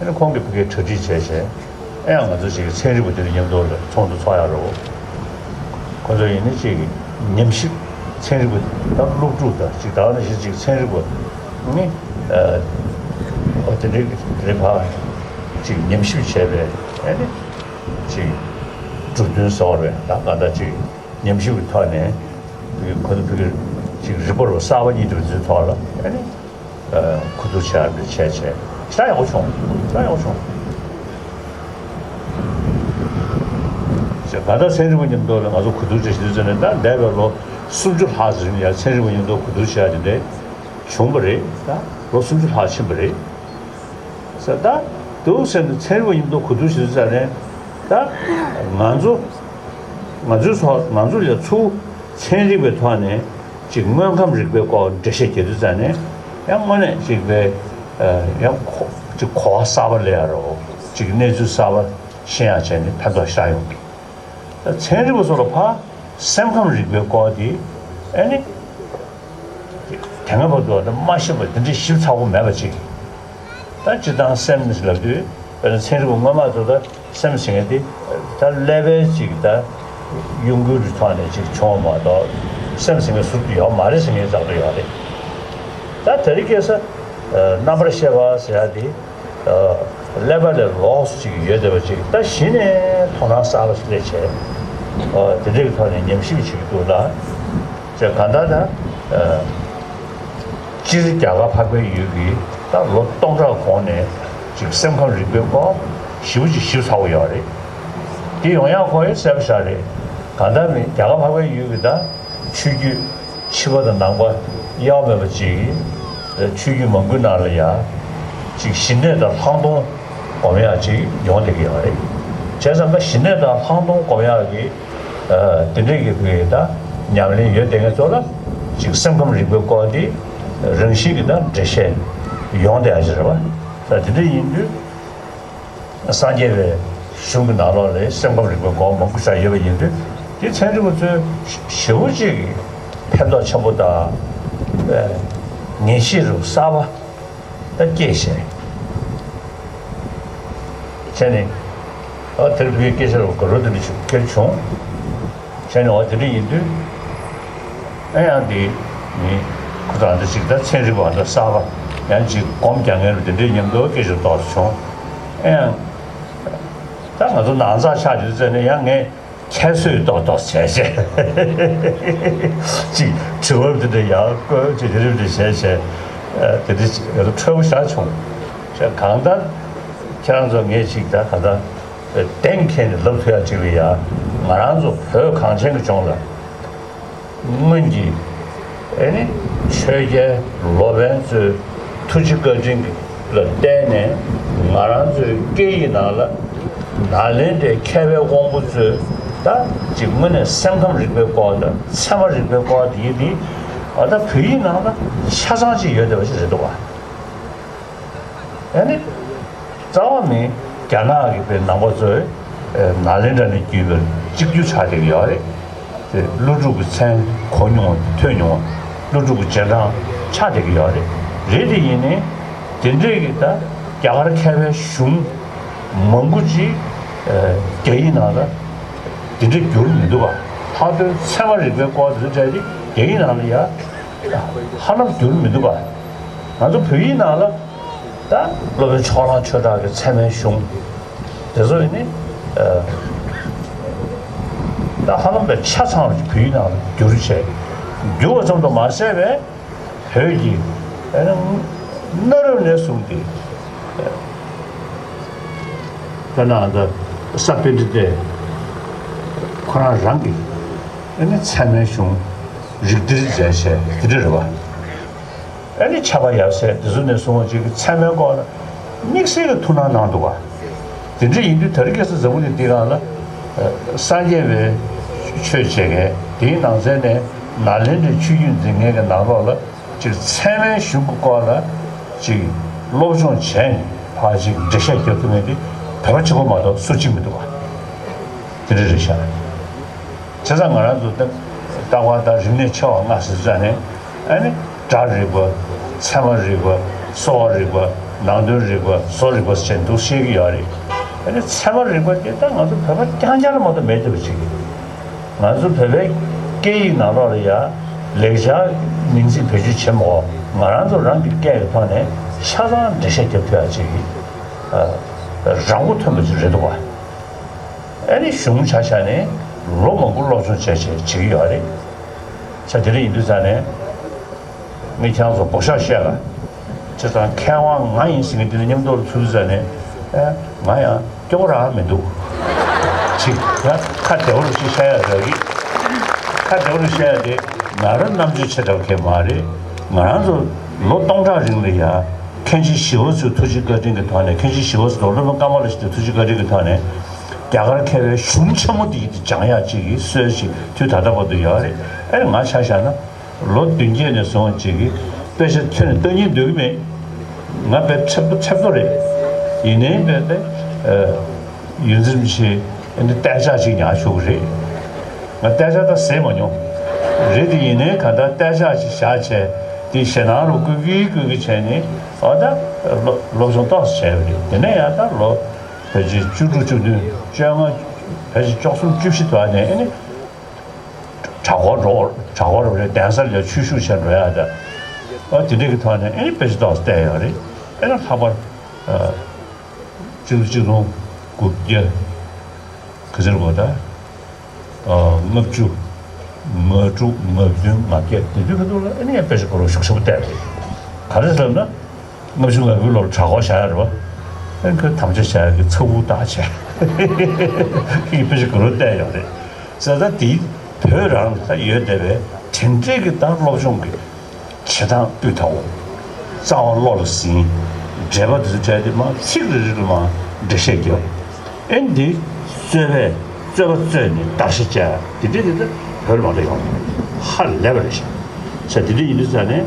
ཨ་ནི་ཁོང་གིས་ཕ་གིར་གྲ་སྒྲིག་བྱས་བྱས། ཨེ་ཡང་ང་ཚོ་ཅིག་ཚན་རིག་པ་དེ་ཚོ་མཉམ་དུ་ལ་ཚོགས་འདུ་ཚོགས་ཡག་རོགས། ཁོ་ཚོ་ཡིན་ན་ཅིག་ཉམས་ཞིབ་ཚན་རིག་པ་དང་སློབ་ཕྲུག་དང་ཅིག་ད་ནང་བཞིན་ཅིག་ཚན་རིག་པ་ནི་ཨ་དེ་འདྲའི་རིམ་པ་ཅིག་ཉམས་ཞིབ་བྱས་པའི་ཨ་ནི་ཅིག་གྲུབ་དོན་བཟོ་བར་ད་ག་ད་ཅིག་ཉམས་ཞིབ་ཀྱི་ཐོག་ནས་ཁོ་ཚོ་ཕ་གིར་ཅིག་རི་པོར་ཊ་གསར་པ་གཉིས་འདྲ་བོ་ཚོའི་ཐོག་ལ་ཨ་ནི། གོ་བསྡུར་བྱ་འདི་བྱས་བྱས་ཞེ་དྲག་ཡག་པོ་བྱུང་། ཞེ་དྲག་ཡག་པོ་བྱུང་། ཞེས་ད་ལྟ་ཚན་རིག་པ་མཉམ་དུ་ལ་ང་ཚོ་གོ་བསྡུར་བྱེད་བཞིན་ཚོད་ནས་ད་འདས་པའི་ལོ་སུམ་ཅུ་ལྷག་ཙམ་ཡང་ཚན་རིག་པ་མཉམ་དུ་གོ་བསྡུར་བྱ་དེ་འདྲ་བྱུང་བ་རེད། ད་ལོ་སུམ་ཅུ་ལྷག་ཕྱིན་པ་རེད། ཟེར་ད་འདུག་ཟེར་ནས་ཚན་རིག་པ་མཉམ་དུ་གོ་བསྡུར་བྱེད་དུས་ཙ་ནས་ད་ང་ཚོ་ང་ཚོའི་ཚོ་ང་ཚོ་ལས་ཚུར་ཚན་རིག་པའི་ཐོག་ནས་ཅིག་དངོས་ཁམས་རིག་པའི་སྐོར་འགྲེལ་བཤད་རྒྱག་དུས་ཙ་ནས་ཡང་དངོས་གནས་ཅིག་པའི་ཡང་གོ་ཅིག་གོ་བ་གསར་པ་སླེབས་ཡ་རོ། ཅིག་གནས་ཚུལ་གསར་པ་ཤེས་ཡ་བྱས་ནས་ཕན་ཐོགས་ཤར་ཡོང་གི། ད་ཚན་རིག་པ་ཚོ་ལ་ཕར་སེམས་ཁམས་རིག་པའི་སྐོར་དེ་ཨ་ནི། དེ་སྔ་བར་དུ་ད་མ་ཤེས་པ་དེ་འདྲའི་ཞིབ་ཚགས་པོ་མེད་པ་ཅིག་ད་སྤྱིར་བཏང་སེམས་ནི་ལབ་དུས་དཔེར་ན་ཚན་རིག་པ་སྔོན་མ་ཚོ་ད་སེམས་ཟེར་མཁན་དེ་ད་ཀླད་པའི་ཅིག་ད་གཡོ་འགུལ་གྱི་ཐོག་ནས་ཅིག་བྱུང་བ་མ་གཏོགས་སེམས་ཟེར་མཁན་ཟུར་དུ་ཡོད་མ་རེད་ཟེར་མཁན་ཙག་ཏུ་ཡོད་རེད། ད་དེ་རིང་ཁ་སང་རྣམ་པར་ཤེས་པ་ཟེར་ཡ་དེ། ཀླད་པ་ལས་ལོགས་སུ་ཅིག་ཡོད་བསྡད་པ་ཅིག་ད་གཞི་ནས་དོ་སྣང་གསར་པ་ཞིག་སླེབས་བྱས། དེ་འདྲའི་ཐོག་ནས་ཉམས་ཞིབ་བྱེད་ཀྱི་འདུག་ལ། ཅེས་གང་ལྟར་ད། སྤྱིར་རྒྱ་གར་འཕགས་པའི་ཡུལ་གྱི་ད་ལོ་སྟོང་ཕྲག་གོང་ནས་ཅིག་སེམས་ཁམས་རིག་པའི་སྐོར་ཞེ་པོ་ཅིག་ཞིབ་ཚགས་པོ་ཡོད་རེད། དེ་ཡོང་ཡག་ཁོ་ཡི་གསལ་པོ་ཞིག་རེད། གང་ལྟར་མིན་རྒྱ་གར་འཕགས་པའི་ཡུལ་གྱི་ད་ཆོས་བརྒྱུད། ཕྱི་པ་དང་ནང་པ་དབྱེ་བ་མེད་པ་ཅིག་ཆོས་བརྒྱུད་མང་པོའི་ནང་ལ་ཡང་ཅིག་ཞི་གནས་དང་ལྷག་མཐོང་སྒོམ་ཡག་ཅིག་ཡོང་བསྡད་ཀྱི་ཡོད་རེད། བྱས་ཙང་ཀ་ཞི་གནས་དང་ལྷག་མཐོང་སྒོམ་ཡག་གི་དེ་འདྲས་ཀྱི་བོད་ཀྱི་ད་ཉམས་ལེན་ཡོད་བསྡད་མཁན་ཚོ་ལ་ཅིག་སེམས་ཁམས་རིག་པའི་སྐོར་དེ་རང་བཞིན་གྱི་ད་འགྲེལ་བཤད་ཡོང་བསྡད་ཡག་ཅིག་རེད་བ། ད་དེ་འདྲ་ཡིན་དུས། སངས་རྒྱས་པའི་གཞུང་གི་ནང་ལོགས་ལ་སེམས་ཁམས་རིག་པའི་སྒོ་མང་པོ་ཞིག་ཡོད་པ་ཡིན་དུས་དེ་ཚན་རིག་པ་ཚོས་ཞེ་པོ་ཅིག་ཕན་ཐོགས་ཆེན་པོ་དང་ངེས་ཤེས་རུ་གསར་པ་ད་སྐྱེས་བྱས་བྱས་ནས་ ཨ་དེར་བུའི་སྐད་ཆ་རུ་དགའ་རོགས་དེ་འདྲ་ཞིག་ཁྱེར་བྱུང་། བྱས་ནས་འོ་དེ་འདྲ་ཡིན་དུས། ཨ་ཡང་དེ་ནི་ཁོ་ཚོ་ཨ་འདྲ་ཞིག་ད་ཚན་རིག་པ་འདྲ་གསར་པ་ཡང་ཅིག་སྒོམ་རྒྱག་མཁན་རུ་དེ་འདྲའི་མཉམ་དུ་སྐད་ཆ་ཏོག་ཙམ་བྱུང་། ཨ་ཡང་ད་ང་ཚོ་ནང་ཚགས་ཆགས་དུས་ཙམ་ནས་ཡང་ངས་ཁྱད་གསོད་ཏོག་ཏོག་བྱས་བྱས་ཅིག་དྲི་བ་འདི་འདྲ་ཡང་བཀོད་ཅིག་དེ་འདྲ་འདྲ་བྱས་བྱས་དེ་འདྲ་ཅིག་ང་ཚོ་འཕྲོད་པོ་བཞག་བྱུང་། གང་ལྟར་ཁྱེད་རང་ཚོ་ངས་ཅིག་ད་གང་ལྟར། གདེང་འཁེལ་ནས་ལབ་ཐུབ་ཡག་ཅིག་ལ་ཡ། ང་རང་ཚོ་བོད་གངས་ཅན་གྱི་ལྗོངས་ལ་སྔོན་གྱི་ཨེ་ནི་ཆོས་རྒྱལ་ལོ་པཎ་གཙོས་ཐུགས་རྗེ་བཀའ་དྲིན་ལ་བརྟེན་ནས་ང་རང་ཚོའི་སྐད་ཡིག་ནང་ལ་ནཱ་ལེནྡྲའི་མཁས་པའི་དབང་པོ་ཚོས་ད་ཅིག་དངོས་གནས་སེམས་ཁམས་རིག་པའི་སྐོར་དང་ཚད་མ་རིག་པའི་སྐོར་དེ་ཡིན་དེ་ཨ་ད་བོད་ཡིག་ནང་ལ་ཆ་ཚང་ཅིག་ཡོད་བསྡད་པ་ཞིག་རེད་འདུག་བ། ཨ་ནི། རྩ་བ་ནི་རྒྱ་ནག་གི་པའི་ནང་པ་ཚོས་ནཱ་ལེནྡྲ་ནས་བརྒྱུད་པའི་གཅིག་གྱུར་ཆགས་བསྡད་ཀྱི་ཡོད་རེད། དེ་ཀླུ་སྒྲུབ་ཀྱི་མཚན་གོ་མྱོང་བ་ཐོས་མྱོང་བ་ཀླུ་སྒྲུབ་ཀྱི་རྗེས་འབྲང་ཆགས་བསྡད་ཀྱི་ཡོད་རེད། རེད་དེ་ཡིན་ནའི་དེ་འདྲས་ཀྱི་ད་རྒྱ་གར་མཁས་པའི་གཞུང་མང་པོ་ཅིག་རྒྱ་ཡིག་ནང་ལ་དེ་འདྲས་བསྒྱུར་མི་འདུག་བ། ལྷག་དོན་ཚད་མ་རིག་པའི་སྐོར་དེ་ཚོ་བྲིས་ཏེ་རྒྱ་ཡིག་ནང་ལ་ཡ་ཧ་ལམ་བསྒྱུར་མི་འདུག་བ། ང་ཚོ་བོད་ཡིག་ནང་ལ། ད་སློབ་དཔོན་ཕྱོགས་གླང་ཆོས་གྲགས་ཀྱི་ཚད་མའི་གཞུང་། དེ་ཚོ་ཡིན་ནི། ད་ཧ་ལམ་པའི་ཆ་ཚང་བ་ཞིག་བོད་ཡིག་ནང་ལ་བསྒྱུར་བྱས། བསྒྱུར་བ་ཙམ་དུ་མ་ཟད་པའི་བོད་ཀྱི་གནའ་རབས་ནས་བཟུང་སྟེ། དཔེར་ན་ད་ས་པཎྜི་ཏས་ཁོ་རང་རང་གི་ཚད་མའི་གཞུང་རིགས་གཏེར་མཛད་བྱས་དེ་འདྲ་རེད་བ། ཨ་ནི་ཕྱྭ་པ་ཡབ་སྲས་དེ་ཚོ་ནས་བཟུང་བ་ཅིག་གི་ཚད་མའི་སྐོར་ལ་དམིགས་བསལ་གྱི་ཐུགས་སྣང་གནང་འདུག་བ། དེ་འདྲ་ཡིན་དུས་ད་རེས་ཁ་སང་འཛམ་བུ་གླིང་འདི་སྒང་ལ་སངས་རྒྱས་པའི་ཆོས་བྱེད་མཁན་དེའི་ནང་ཚན་ནས་ནཱ་ལེནྡྲའི་ཆོས་བརྒྱུད་འཛིན་མཁན་གྱི་ནང་ལོགས་ལ་ཅིག་ཚད་མའི་གཞུང་གི་སྐོར་ལ་ཅིག་སློབ་སྦྱོང་བྱས་ནས་ཕར་ཅིག་འགྲེལ་བཤད་རྒྱབ་ཐུབ་མཁན་དེ་བོད་པ་གཅིག་པོ་མ་གཏོགས་སུ་གཅིག་མི་འདུག་བ། དེ་འདྲ་རེད་ཤག་བྱས་ཙང་ང་རང་ཚོ་ད་ལྟ་བ་དང་རིག་གནས་ཆེ་བ་ལྔ་ཟེར་ཙང་ནས་ཨ་ནི་སྒྲ་རིག་པ། ཚད་མ་རིག་པ། གསོ་བ་རིག་པ། ནང་དོན་རིག་པ། བཟོ་རིག་པ་ཟེར་འདུག་བཤད་ཀྱི་ཡོད་རེད། ཨ་ནི་ཚད་མ་རིག་པ་དེ་ད་ང་ཚོ་བོད་པ་རྐྱང་རྐྱང་ལ་མ་གཏོགས་མེད་བསྡད་པ་ཅིག་ང་ཚོ་བོད་པའི་སྐད་ཡིག་ནང་ལོགས་ལ་ཡ་ལེགས་སྦྱར་མིང་ཚིག་བེད་སྤྱོད་བྱེད་མ་དགོས། ང་རང་ཚོ་རང་གི་སྐད་ཀྱི་ཐོག་ནས་ཆ་ཚང་འགྲེལ་བཤད་རྒྱབ་ཐུབ་ཡ་ཅིག་རང་མགོ་ཐོན་པ་ཅིག་རེད་འདུག་བ། ཨ་ནི་གཞུང་ཆ་བཞག་ནས་ལོ་མང་པོ་སློབ་སྦྱོང་བྱས་བྱས་བྱེད་ཀྱི་ཡོད་རེད། ཆ་དེ་འདྲ་ཡིན་དུས་ཙང་ནས་ངས་ཁྱེད་རང་ཚོ་འབོ་ཤོག་བཤད་ལ། བྱས་ཙང་མཁས་དབང་ང་ཡིན་ཟེར་མཁན་དེ་ནི་མཉམ་དུ་ལ་ཚུད་དུས་ཙང་ནས་ཨ་ང་ཡང་སྐྱོ་པོ་རང་མི་འདུག་ཅིག་ཡང་ཁ་བདེ་པོ་རུ་ཅིག་བཤད་ཡ་འདྲ་གི། ཁ་བདེ་པོ་རུ་བཤད་ཡ་དེ་ང་རང་རྣམ་དཔྱོད་ཆེ་དྲགས་མཁན་མ་རེད། ང་རང་ཚོ་ལོ་སྟོང་ཕྲག་རིང་ལ་ཡ་མཁན་ཆེན་ཞི་བ་འཚོའི་ཐུགས་རྗེ་བཀའ་དྲིན་གྱི་ཐོག་ནས། མཁན་ཆེན་ཞི་བ་འཚོ་དང་སློབ་དཔོན་ཀ་མ་ལ་ཤཱི་ཏའི་ཐུགས་རྗེ་བཀའ་དྲིན་གྱི་ཐོག་ནས་རྒྱ་གར་མཁས་པའི་གཞུང་ཆེན་མོ་འདི་ཡིས་སྦྱང་ཡག་ཅིག་གི་སྲོལ་ཞིག་དུས་ད་ལྟ་བར་དུ་ཡོད་རེད། ཨེ་ང་ཆ་བཞག་ན་ལོ་བདུན་བརྒྱད་ནས་བཟུང་ཅིག་གི་དཔེ་ཆ་ཁྱོན་ནས་ལྟ་སྙིང་འདོད་ཀྱི་མེད། ང་དཔེ་ཁྲེལ་ཁྲེལ་པོ་རེད། ཡིན་ནའི་དཔེ་དེ་ཡོངས་འཛིན་རིན་པོ་ཆེ་ཨེ་འདི་གཏད་འཇགས་ཅིག་ཉར་ཆོག་གི་རེད། ང་གཏད་འཇགས་ད་ཟས་མ་མྱོང་། རེད་དེ་ཡིན་ནའི་གང་ལྟར་གཏད་འཇགས་ཅིག་བཞག་བྱས་དེ་ཞེད་སྣང་རུ་བསྐུལ་གི་བསྐུལ་གི་བྱས་ནས་ཨ་ད་སློབ་སློབ་སྦྱོང་ཏོག་ཙམ་བྱས་པ་རེད། དེ་ནས་ཡང་ད་ལོ་ཕལ་ཆེར་བཅུ་དྲུག་བཅུ་བདུན་བཅོ་ལྔ་ཕལ་ཆེར་བཅུ་གསུམ་བཅུ་བཞི་དུ་ཨ་ནས་ཨེ་ནི་གྲྭ་སྐོར་འགྲོ། གྲྭ་སྐོར་རེད། གདན་ས་ལ་ཆོས་ཞུགས་བྱས་འགྲོ་ཡག་ད་ཨ་དེ་འདྲ་གི་ཐོག་ནས་ཨེ་ནི་དཔེ་ཆ་ཏོག་ཙམ་བལྟས་ཡོད་རེད། ཨེ་ན་ལྷག་པར་ཨ་སྤྱི་ལོ་གཅིག་སྟོང་དགུ་བརྒྱ་ག་ཚོད་རེད་གོ་ད། ལྔ་བཅུ། ང་དྲུག་ང་བདུན་ང་བརྒྱད་དེ་དུས་ཁ་ཐུག་ལ་ཨ་ནི་ཡང་དཔེ་ཆ་ཁོ་རང་ཤུགས་ཆེན་པོ་བལྟས་རེད། ག་རེ་ཟེར་ན། ལྔ་བཅུ་ང་དགུའི་ལོར་གྲྭ་སྐོར་བཞག་ཡ་རེད་བ། ཨ་ནི་ཁོས་དམ་བཅའ་བཞག་ཡ་གི་ཚ་བོ་བཏགས་བྱས་ཁོས་དཔེ་ཆ་ཁོ་རང་བལྟས་ཡོད་རེད། ཟེར་ད་དེ་བོད་རང་ལ་ད་ཡོད་བསྡད་པའི་དེ་འདྲས་ཀྱི་ད་སློབ་སྦྱོང་གི་བྱེད་སྟངས་སྤུས་དག་པོ། རྩ་བ་བློ་ལ་ཟིན། འགྲེལ་པ་དེ་ཚོ་བྲལ་ཏེ་མར་ཚིག་རེ་རེ་ལ་མར་འགྲེལ་བཤད་རྒྱབ། ཨེ་འདི་རྩོད་པས་རྩོད་པ་རྩོད་ནས་བརྡར་ཤ་བཅད། དེ་འདྲ་དེ་འདྲ་བོད་ལ་མ་གཏོགས་ཡོང་མ་རེད། ཧ་ལས་པ་རེད་ཤག་ས་དེ་འདྲ་ཡིན་དུས་ཙང་ནས་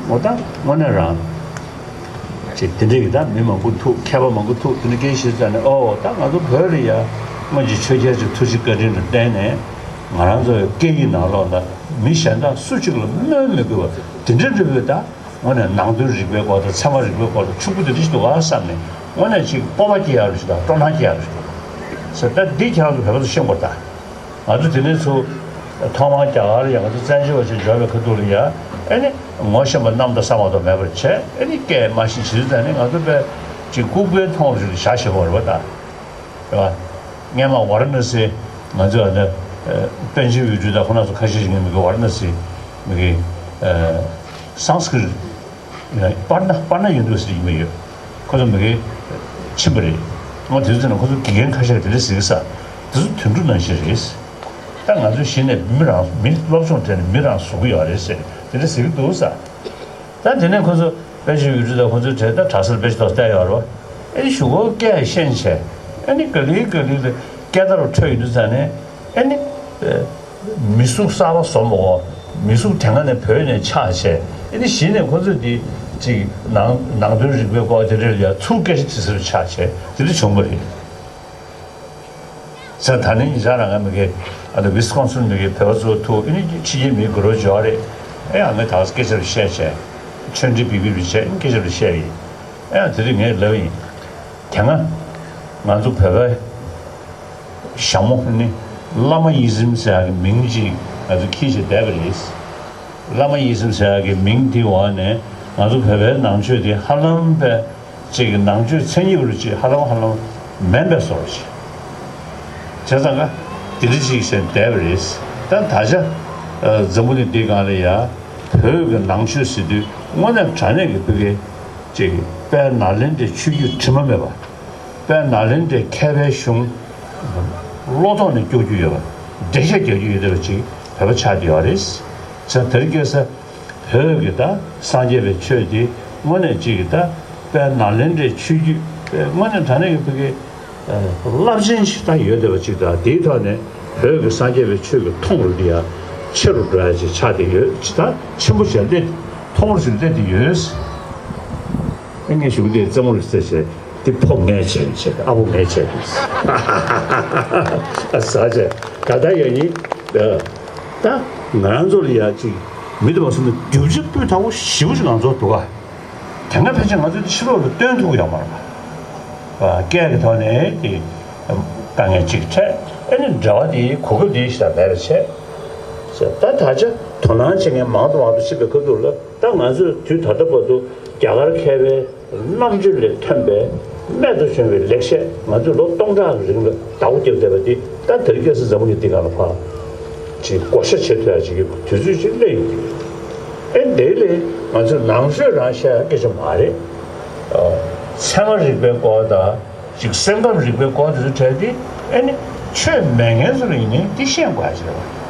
ངོ་ད་དངོས་གནས་རང་ཅིག་དེ་འདྲ་གི་ད་མི་མང་པོ་ཐུག་མཁས་པ་མང་པོ་ཐུག་དེ་འདྲ་སྐད་ཆ་བཤད་ཙང་ནས་ཨོ་ད་ང་ཚོ་བོད་ལ་ཡ་སྔོན་གྱི་ཆོས་རྒྱལ་ཚོའི་ཐུགས་རྗེ་བཀའ་དྲིན་ལ་བརྟེན་ནས་ང་རང་ཚོའི་སྐད་ཡིག་ནང་ལོགས་ལ་མི་གཞན་དག་སུ་གཅིག་ལ་སྨོས་མི་དགོས་པ་དེ་འདྲ་འདྲ་བོའི་ད། དངོས་གནས་ནང་དོན་རིག་པའི་སྐོར་དང་ཚད་མ་རིག་པའི་སྐོར་ལ་ཕྱུག་པོ་དེ་འདྲ་ཞིག་འདུག་ག་བསམ་ནས་དངོས་གནས་ཅིག་སྤོབས་པ་སྐྱེ་ཡག་རེད་ཞིག་དང་སྤྲོ་སྣང་སྐྱེ་ཡག་རེད་ཞིག་འདུག་ཟེར། ད་འདི་ཁྱེད་རང་ཚོ་བོད་པ་ཚོ་ཤེས་དགོས་ད། ང་ཚོ་དེ་ནས་ཚུར་ཐོག་མར་རྒྱ་གར་ཡང་ང་ཚོ་བཙན་བྱོལ་བ་ཞིག་འབྱོར་བའི་ཁ་ཐུག་ལ་ཡ། ཨེ་ནི་ངོ་ཤེས་པ་རྣམ་དག་ས་མ་གཏོགས་མེད་པར་བྱས། ཨེ་ནི་སྐད་མ་ཤེས་བྱེད་དུས་ད་ནི་ང་ཚོ་དཔེ་ཅིག་ལྐུགས་པའི་མཐོང་རུ་ཞིག་བཞག་ཤེས་པ་རེད་པ་ད། རེད་པ། སྔན་མ་ཝཱ་ར་ཎ་སི། ང་ཚོ་ཨ་ནི་པཎ་ཆེན་འོད་སྤྲུལ་དང་ཁོང་རྣམ་ཚོ་ཁ་ཤས་ཤིག་ངའི་མི་གི་ཝཱ་ར་ཎ་སི་མི་གི་སཾ་སྐྲྀཏ། པར་ན་པར་ན་ཡོན་ཏུ་ཟེར་གྱི་མི་ཡོད། ཁོ་ཚོ་མི་གེ་ཕྱིན་པ་རེད། ང་དེ་ཚོ་ན་ཁོ་ཚོ་དགེ་རྒན་ཁ་ཤས་དེ་འདྲ་ཟེར་གི་ས། དེ་ཚོ་དུད་འགྲོ་ནང་བཞིན་རེད། ད་ང་ཚོ་གཞི་ནས་མི་རང་མི་སློབ་སྦྱོང་སྤྲད་ནས་མི་རང་བཟོ་གི་ཡོད་རེད་ཟེར་དེ་འདྲ་ཟེར་གི་འདུག་ས། ད་དེ་ནས་ཁོ་ཚོ་པཎ་ཆེན་འོད་སྤྲུལ་དང་ཁོ་ཚོའི་གྲས་ད་གྲྭ་སར་དཔེ་ཆ་ཐོག་བལྟས་ཡོད་རེད་པ། ཨེ་ནི་གཞུག་གུ་སྐད་ཤེས་བྱས། ཨེ་ནི་ག་ལེ་ག་ལེ་ལ་སྐད་བརྡ་རུ་འཕྲོད་ཡོང་དུས་ཙ་ནས། ཨེ་ནི། མི་གཟུགས་གསར་པ་བཟོ་མ་དགོས། མི་གཟུགས་དེ་སྔ་ནས་བོད་ནས་ཆགས་བྱས། ཨེ་ནི་གཞི་ནས་ཁོ་ཚོས་འདི་ཅིག་ནང་ནང་དོན་རིག་པའི་སྐོར་དེ་འདྲ་ལ་ཡ་ཚུར་སྐད་ཆ་དྲིས་ས་རུ་ཆགས་བྱས་དེ་འདྲ་བྱུང་བ་རེད། ཟེར། ད་ནི་ཉེ་ཆར་རང་ང་མི་གེ་ཨ་ནི་ཝི་སི་ཀོན་སིན་མི་གེ་བོད་པ་ཚོ་ཐུག་ཨེ་ནི་ཕྱི་རྒྱལ་མི་གུ་རུ་འབྱོར་རེད། ཨེ་ཨ་ངས་ད་སྐད་ཆ་རུ་བཤད་བྱས། ཆོས་འབྲེལ་བི་བི་རུ་བྱས་ཨེ་ནི་སྐད་ཆ་རུ་བཤད་ཡིན། ཨེ་ཨ་དེ་རིང་ངས་ལབ་ཡིན། དེ་སྔ་ང་ཚོ་བོད་པའི་ཞྭ་མོ་ནི་བླ་མ་ཡིད་བཞིན་ཟེར་ཡག་གི་མིང་ཅིག་ང་ཚོ་འཁྱེར་བྱས་བསྡད་པ་རེད། བླ་མ་ཡིད་བཞིན་ཟེར་ཡག་གི་མིང་དེའི་འོག་ནས་ང་ཚོ་བོད་པའི་ནང་ཆོས་དེ་ཧ་ལམ་པའི་ཅིག་གི་ནང་ཆོས་མཚན་ཉིད་རུ་ཅིག་ཧ་ལམ་ཧ་ལམ་མེད་པའི་བཟོ་འདྲ་ཅིག་བྱས་ཙང་ཀ་དེ་འདྲ་ཅིག་བྱས་བསྡད་པ་རེད། ད་ད་ཆ་འཛམ་བུ་གླིང་འདི་སྒང་ལ་ཡ་བོད་ཀྱི་ནང་ཆོས་ཟེར་དུས་དངོས་གནས་དྲང་གནས་ཀྱི་བོད་ཀྱི་ཅིག་དཔལ་ནཱ་ལེནྡྲའི་ཆོས་བརྒྱུད་དྲི་མ་མེད་པ། དཔལ་ནཱ་ལེནྡྲའི་མཁས་པའི་གཞུང་བློ་ཐོག་ནས་སྐྱོར་རྒྱུ་ཡོད་པ། འགྲེལ་བཤད་རྒྱག་རྒྱུ་ཡོད་བསྡད་པ་ཅིག་བོད་པ་ཆགས་ཀྱི་ཡོད་རེད། ཟེར་དེར་སྐྱེས་ས་བོད་ཀྱི་ད་སངས་རྒྱས་པའི་ཆོས་དེ་དངོས་གནས་ཅིག་གི་ད་དཔལ་ནཱ་ལེནྡྲའི་ཆོས་བརྒྱུད་དངོས་གནས་དྲང་གནས་ཀྱི་བོད་ཀྱི་རླབས་ཆེན་ཞིག་ད་ཡོད་བསྡད་པ་ཅིག་དང་དེའི་ཐོག་ནས་བོད་ཀྱི་སངས་རྒྱས་པའི་ཆོས་ཀྱི་མཐོང་རུ་དེ་ཡང་ཆེ་རུ་འགྲོ་ཡ་ཅིག་ཆགས་བསྡད་ཡོད་ཅིག་ད་ཆེན་པོ་ཞིག་སླེབས་མཐོང་རུ་ཞིག་སླེབས་བསྡད་ཡོད། ཨེ་ངས་ཞུ་གི་དེ་རྩེད་མོ་རེད་ཟེར་བྱས། དེ་ཕོ་ངས་བྱས་ནས་བྱས་ཨ་ཕོ་ངས་བྱས་འདུག་ཟ་བྱས་ད་ལྟ་ཡང་ཡིན། ད་ང་རང་ཚོ་ལ་ཡ་ཅིག་མི་དུ་མ་སོང་ན་རྒྱུ་ཆ་སྤུས་དག་པོ་ཞེ་པོ་ཅིག་ང་ཚོར་འདུག་ག་དེ་སྔ་ཕལ་ཆེར་ང་ཚོ་ཕྱི་ལོགས་ལ་སྟོན་ཐུབ་ཀྱི་ཡོད་མ་རེད་པ། སྐད་ཀྱི་ཐོག་ནས་དེ་དཀའ་ངལ་ཅིག་འཕྲད། ཨེ་ནི་འབྲེལ་བ་དེ་གོ་སྐབས་དེ་ཞིག་ལ་མེད་པ་བྱས། ད་ད་ཆ་དོ་སྣང་བྱེད་མཁན་མང་དུ་མང་དུ་ཕྱིན་པའི་ཁ་ཐུག་ལ་ད་ང་ཚོས་དུས་ད་ལྟ་བར་དུ་རྒྱ་གར་མཁས་པའི་རྣམ་དཔྱོད་ལས་ཐོན་པའི་རྨད་དུ་བྱུང་བའི་ལེགས་བཤད་ང་ཚོས་ལོ་སྟོང་ཕྲག་གི་རིང་ལ་བདག་པོ་རྒྱབ་བསྡད་པ་འདི་ད་དེ་རིང་ཁ་སང་འཛམ་བུ་གླིང་འདི་སྒང་ལ་ཕར་ཅིག་བགོ་བཤའ་བྱེད་ཐུབ་ཡ་ཅིག་གི་དུས་ཚོད་ཅིག་སླེབས་ཡོང་གི་ཡོད། ཨེ་འདི་ལས་ང་ཚོས་ནང་ཆོས་རང་བཤད་ཡ་སྐད་ཆ་མ་རེད། ཚད་མ་རིག་པའི་སྐོར་དང་ཅིག་སེམས་ཁམས་རིག་པའི་སྐོར་དེ་ཚོ་བྲལ་ཏེ་ཨེ་ནི་ཆོས་མེད་མཁན་ཚོ་ལ་ཡིན་ནའི་འདི་ཤེས་དགོས་ཡ་ཅིག་རེད་བ།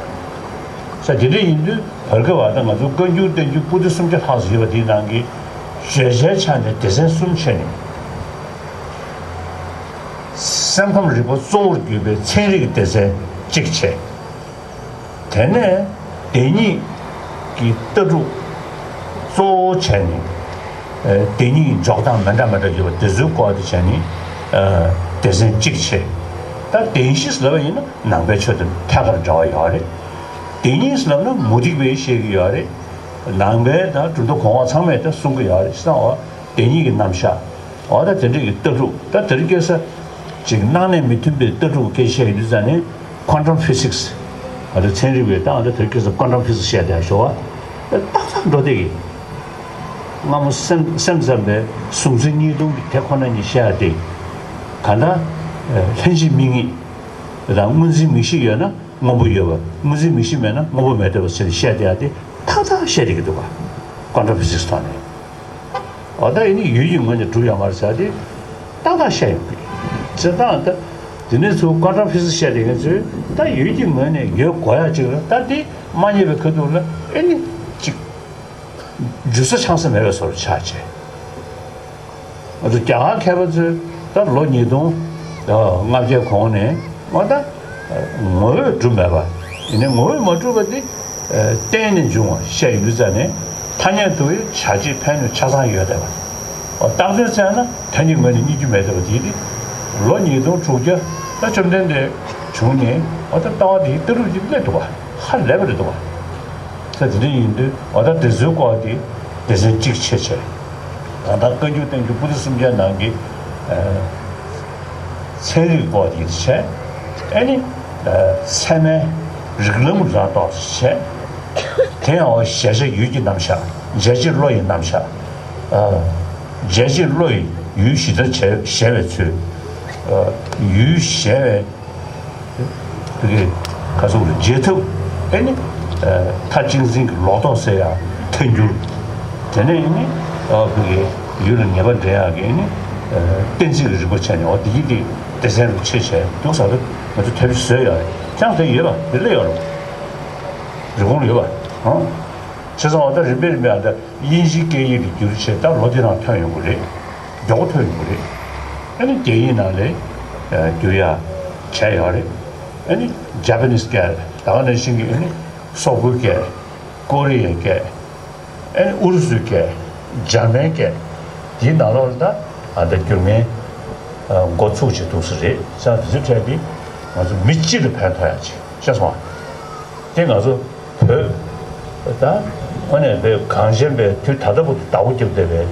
ས་དེ་འདྲ་ཡིན་དུས་བར་སྐབས་བ་ད་ང་ཚོ་བཀའ་འགྱུར་བསྟན་འགྱུར་པོ་ཏི་སུམ་བརྒྱ་ལྷག་ཙམ་ཡོད་པ་དེའི་ནང་གི་བརྗོད་བྱའི་ཆ་ནས་སྡེ་ཚན་གསུམ་ཕྱེ་ནས། སེམས་ཁམས་རིག་པ་གཙོ་བོར་གྱུར་པའི་ཚན་རིག་སྡེ་ཚན་གཅིག་བྱས། དེ་ནས་བདེན་གཉིས་ཀྱི་ལྟ་གྲུབ་གཙོ་བོ་བྱས་ནས། ཨ་བདེན་གཉིས་ཀྱི་འཇོག་སྟངས་མི་འདྲ་མི་འདྲ་ཡོད་པ་དེ་ཚོའི་སྐོར་དུ་བྱས་ནས། ཨ་སྡེ་ཚན་གཅིག་བྱས། ད་བདེན་བཞི་ཟེར་ལབ་པ་ཡིན་ན་ནང་པའི་ཆོས་དང་ཐད་ཀར་འབྲེལ་བ་ཡོད་རེད། བདེན་གཉིས་ཟེར་ལབ་ན་མུ་སྟེགས་པས་བཤད་ཀྱི་ཡོད་རེད། ནང་པའི་དང་གྲུབ་མཐའ་གོང་འོག་ཚང་མས་ད་གསུང་གི་ཡོད་རེད། བྱས་ཙང་བ་བདེན་གཉིས་ཀྱི་རྣམ་གཞག་འོ་ད་དེ་འདྲ་གི་ལྟ་གྲུབ་ད་དེ་རིང་ཁ་སང་ཅིག་སྣང་གནས་མི་མཐུན་པའི་ལྟ་གྲུབ་སྐད་ཆ་བཤད་ཡོང་དུས་ཙ་ནས་quantum physics ཨ་ད་ཚན་རིག་པས་ད་ཨ་ད་དེ་རིང་ཁ་སང་quantum physics བཤད་བསྡད་ཤོག་ཨ། ཏག་ཏག་འགྲོ་བསྡད་ཀྱི། སྔ་མོ་སེམས་སེམས་ཙམ་པའི་གཟུང་འཛིན་གཉིས་སྟོང་གི་དེ་ཁོ་ན་ཉིད་བཤད་ཡ་དེ། གང་ལྟར་ལྷན་ཅིག་དམིགས་ངེས་དང་སྔོ་འཛིན་མིག་ཤེས་ཡོད་ན་སྔོན་པོ་ཡོད་པ། སྔོ་འཛིན་མིག་ཤེས་མེད་ན་སྔོན་པོ་མེད་བསྡད་པ་ཟེར་ནས་བཤད་བསྡད་ཡ་དེ་ཏག་ཏག་བཤད་བསྡད་ཀྱི་འདུག་ག quantum physics ཐོག་ནས། འོ་ད་ཡིན་ནི་ཡུལ་གྱི་ངོས་ནས་གྲུབ་ཡོད་མ་རེད་ཟེར་ཏེ་ཏག་ཏག་བཤད་ཡོང་གི་རེད། བྱས་ཙང་ད་དེ་ནས་ཚུར་ཀ་ཀྲམ་ཕི་སི་བཤད་དེ་ང་ཚོས་ད་ཡུལ་གྱི་ངོས་ནས་ཡོད་དགོས་ཡ་ཅིག་ལ་ད་དེ་མ་རྙེད་པའི་ཁ་ཐུག་ལ་ཨེ་ནི་ཅིག་འཇུ་ས་འཆང་ས་མེད་པའི་བཟོ་འདྲ་ཆགས་བྱས། ང་ཚོ་རྒྱ་གར་མཁས་པ་ཚོས་ད་ལོ་ཉིས་སྟོང་ལྔ་བརྒྱའི་གོང་ནས་ང་ད་ངོ་བོས་གྲུབ་མེད་པ། ཡིན་ནའི་ངོ་བོས་མ་གྲུབ་པ་དེ་ཨ་རྟེན་ནས་འབྱུང་བ་བཤད་ཡོད་ཙང་ནས་ཐ་སྙད་དུ་བྱ་བྱེད་ཕན་གནོད་ཆ་ཚང་ཡོད་བསྡད་པ། འོ་རྟགས་ཚུལ་བཙལ་ན་ཐ་སྙད་ངོས་ནས་རྙེད་རྒྱུ་མེད་བསྡད་པ་དེ་དེ་ལོ་ཉིས་སྟོང་དྲུག་བརྒྱ་ད་བཅོམ་ལྡན་འདས་བྱུང་ནས་འོ་ད་ལྟ་བ་དེའི་ལྟ་གྲུབ་ཅིག་སླེབས་འདུག་བ། ཧ་ལས་པ་རེད་འདུག་བ། ད་དེ་འདྲ་ཡིན་དུས་འོ་ད་དེ་ཚོའི་སྐོར་དེ་སྡེ་ཚན་གཅིག་ཕྱེ་བྱས། ད་ལྟ་བཀའ་འགྱུར་བསྟན་འགྱུར་པོ་ཏི་སུམ་བརྒྱ་ནང་གི་ཨ་ཚན་རིག་སྐོར་དེ་བྱས། ཨེ་ནི། ཚད་མའི་རིགས་ལམ་རང་རྟོགས་བྱས། དེ་ཡང་གཞལ་བྱ་ཡུལ་གྱི་རྣམ་གཞག་འཇལ་བྱེད་བློ་ཡི་རྣམ་གཞག་འཇལ་བྱེད་བློ་ཡི་ཡུལ་གཞི་ལྟར་བྱས་གཞལ་བའི་ཚུལ། ཡུལ་གཞལ་བའི། དེ་གའི་ཁ་སོགས་ལ་རྗེས་ཐབས། ཨེ་ནི། མཐའ་གཅིག་འཛིན་གྱི་ལོག་རྟོག་སེལ་ཡ་ཐལ་འགྱུར། དེ་ནས་ཨེ་ནི། བོད་ཀྱི་ཡུལ་ལ་ངེས་པ་འདྲེན་ཡག་གི་ཨེ་ནི། གཏན་ཚིགས་ཀྱི་རིག་པ་བྱས་ནས་འོ་དེ་གྱིས་དེ་སྡེ་ཚན་རུ་ཕྱེ་བྱས་འདུག་ས་རུ་ང་ཚོ་དེབ་བཟོས་ཡོད་རེད། ཀྱང་དེ་ཡོད་པ་དེ་ལས་ཡོད་རེད། རི་བོང་ཡོད་པ། ཨང་། བྱས་ཙང་འོ་ད་རིམ་པས་རིམ་པས་ཨ་ད་དབྱིན་ཇིའི་སྐད་ཡིག་ལ་བསྒྱུར་བྱས་ད་ལོ་དེ་རང་ཐོན་ཡོང་གི་རེད། མགྱོགས་པོ་ཐོན་ཡོང་གི་རེད། ཨ་ནི་རྒྱ་ཡིག་ནང་ལ་བསྒྱུར་ཡ་བྱས་ཡོད་རེད། ཨ་ནི་ཇ་པ་ནིས་སྐད་ད་ག་ནང་བཞིན་གྱི་ཨ་ནི་སོག་པོའི་སྐད། ཀོ་རི་ཡའི་སྐད། ཨེ་ཨུ་རུ་སུའི་སྐད། འཇར་མན་སྐད། དེའི་ནང་ལོགས་ལ་ད་ཨ་ད་བསྒྱུར་མཁན་འགོ་ཚུགས་བྱེད་འདུག་ས་རེད། ས་དེ་ཚོའི་གྲས་དེ་ང་ཚོ་མི་སྤྱི་ལ་ཕན་ཐོགས་ཡ་ཆེ་ཤེས་སོང་ཨ། དེ་ང་ཚོ་བོད་ད་དངོས་གནས་བོད་གངས་ཅན་པའི་དུས་ད་ལྟ་བར་དུ་བདག་པོ་རྒྱབ་བསྡད་པའི་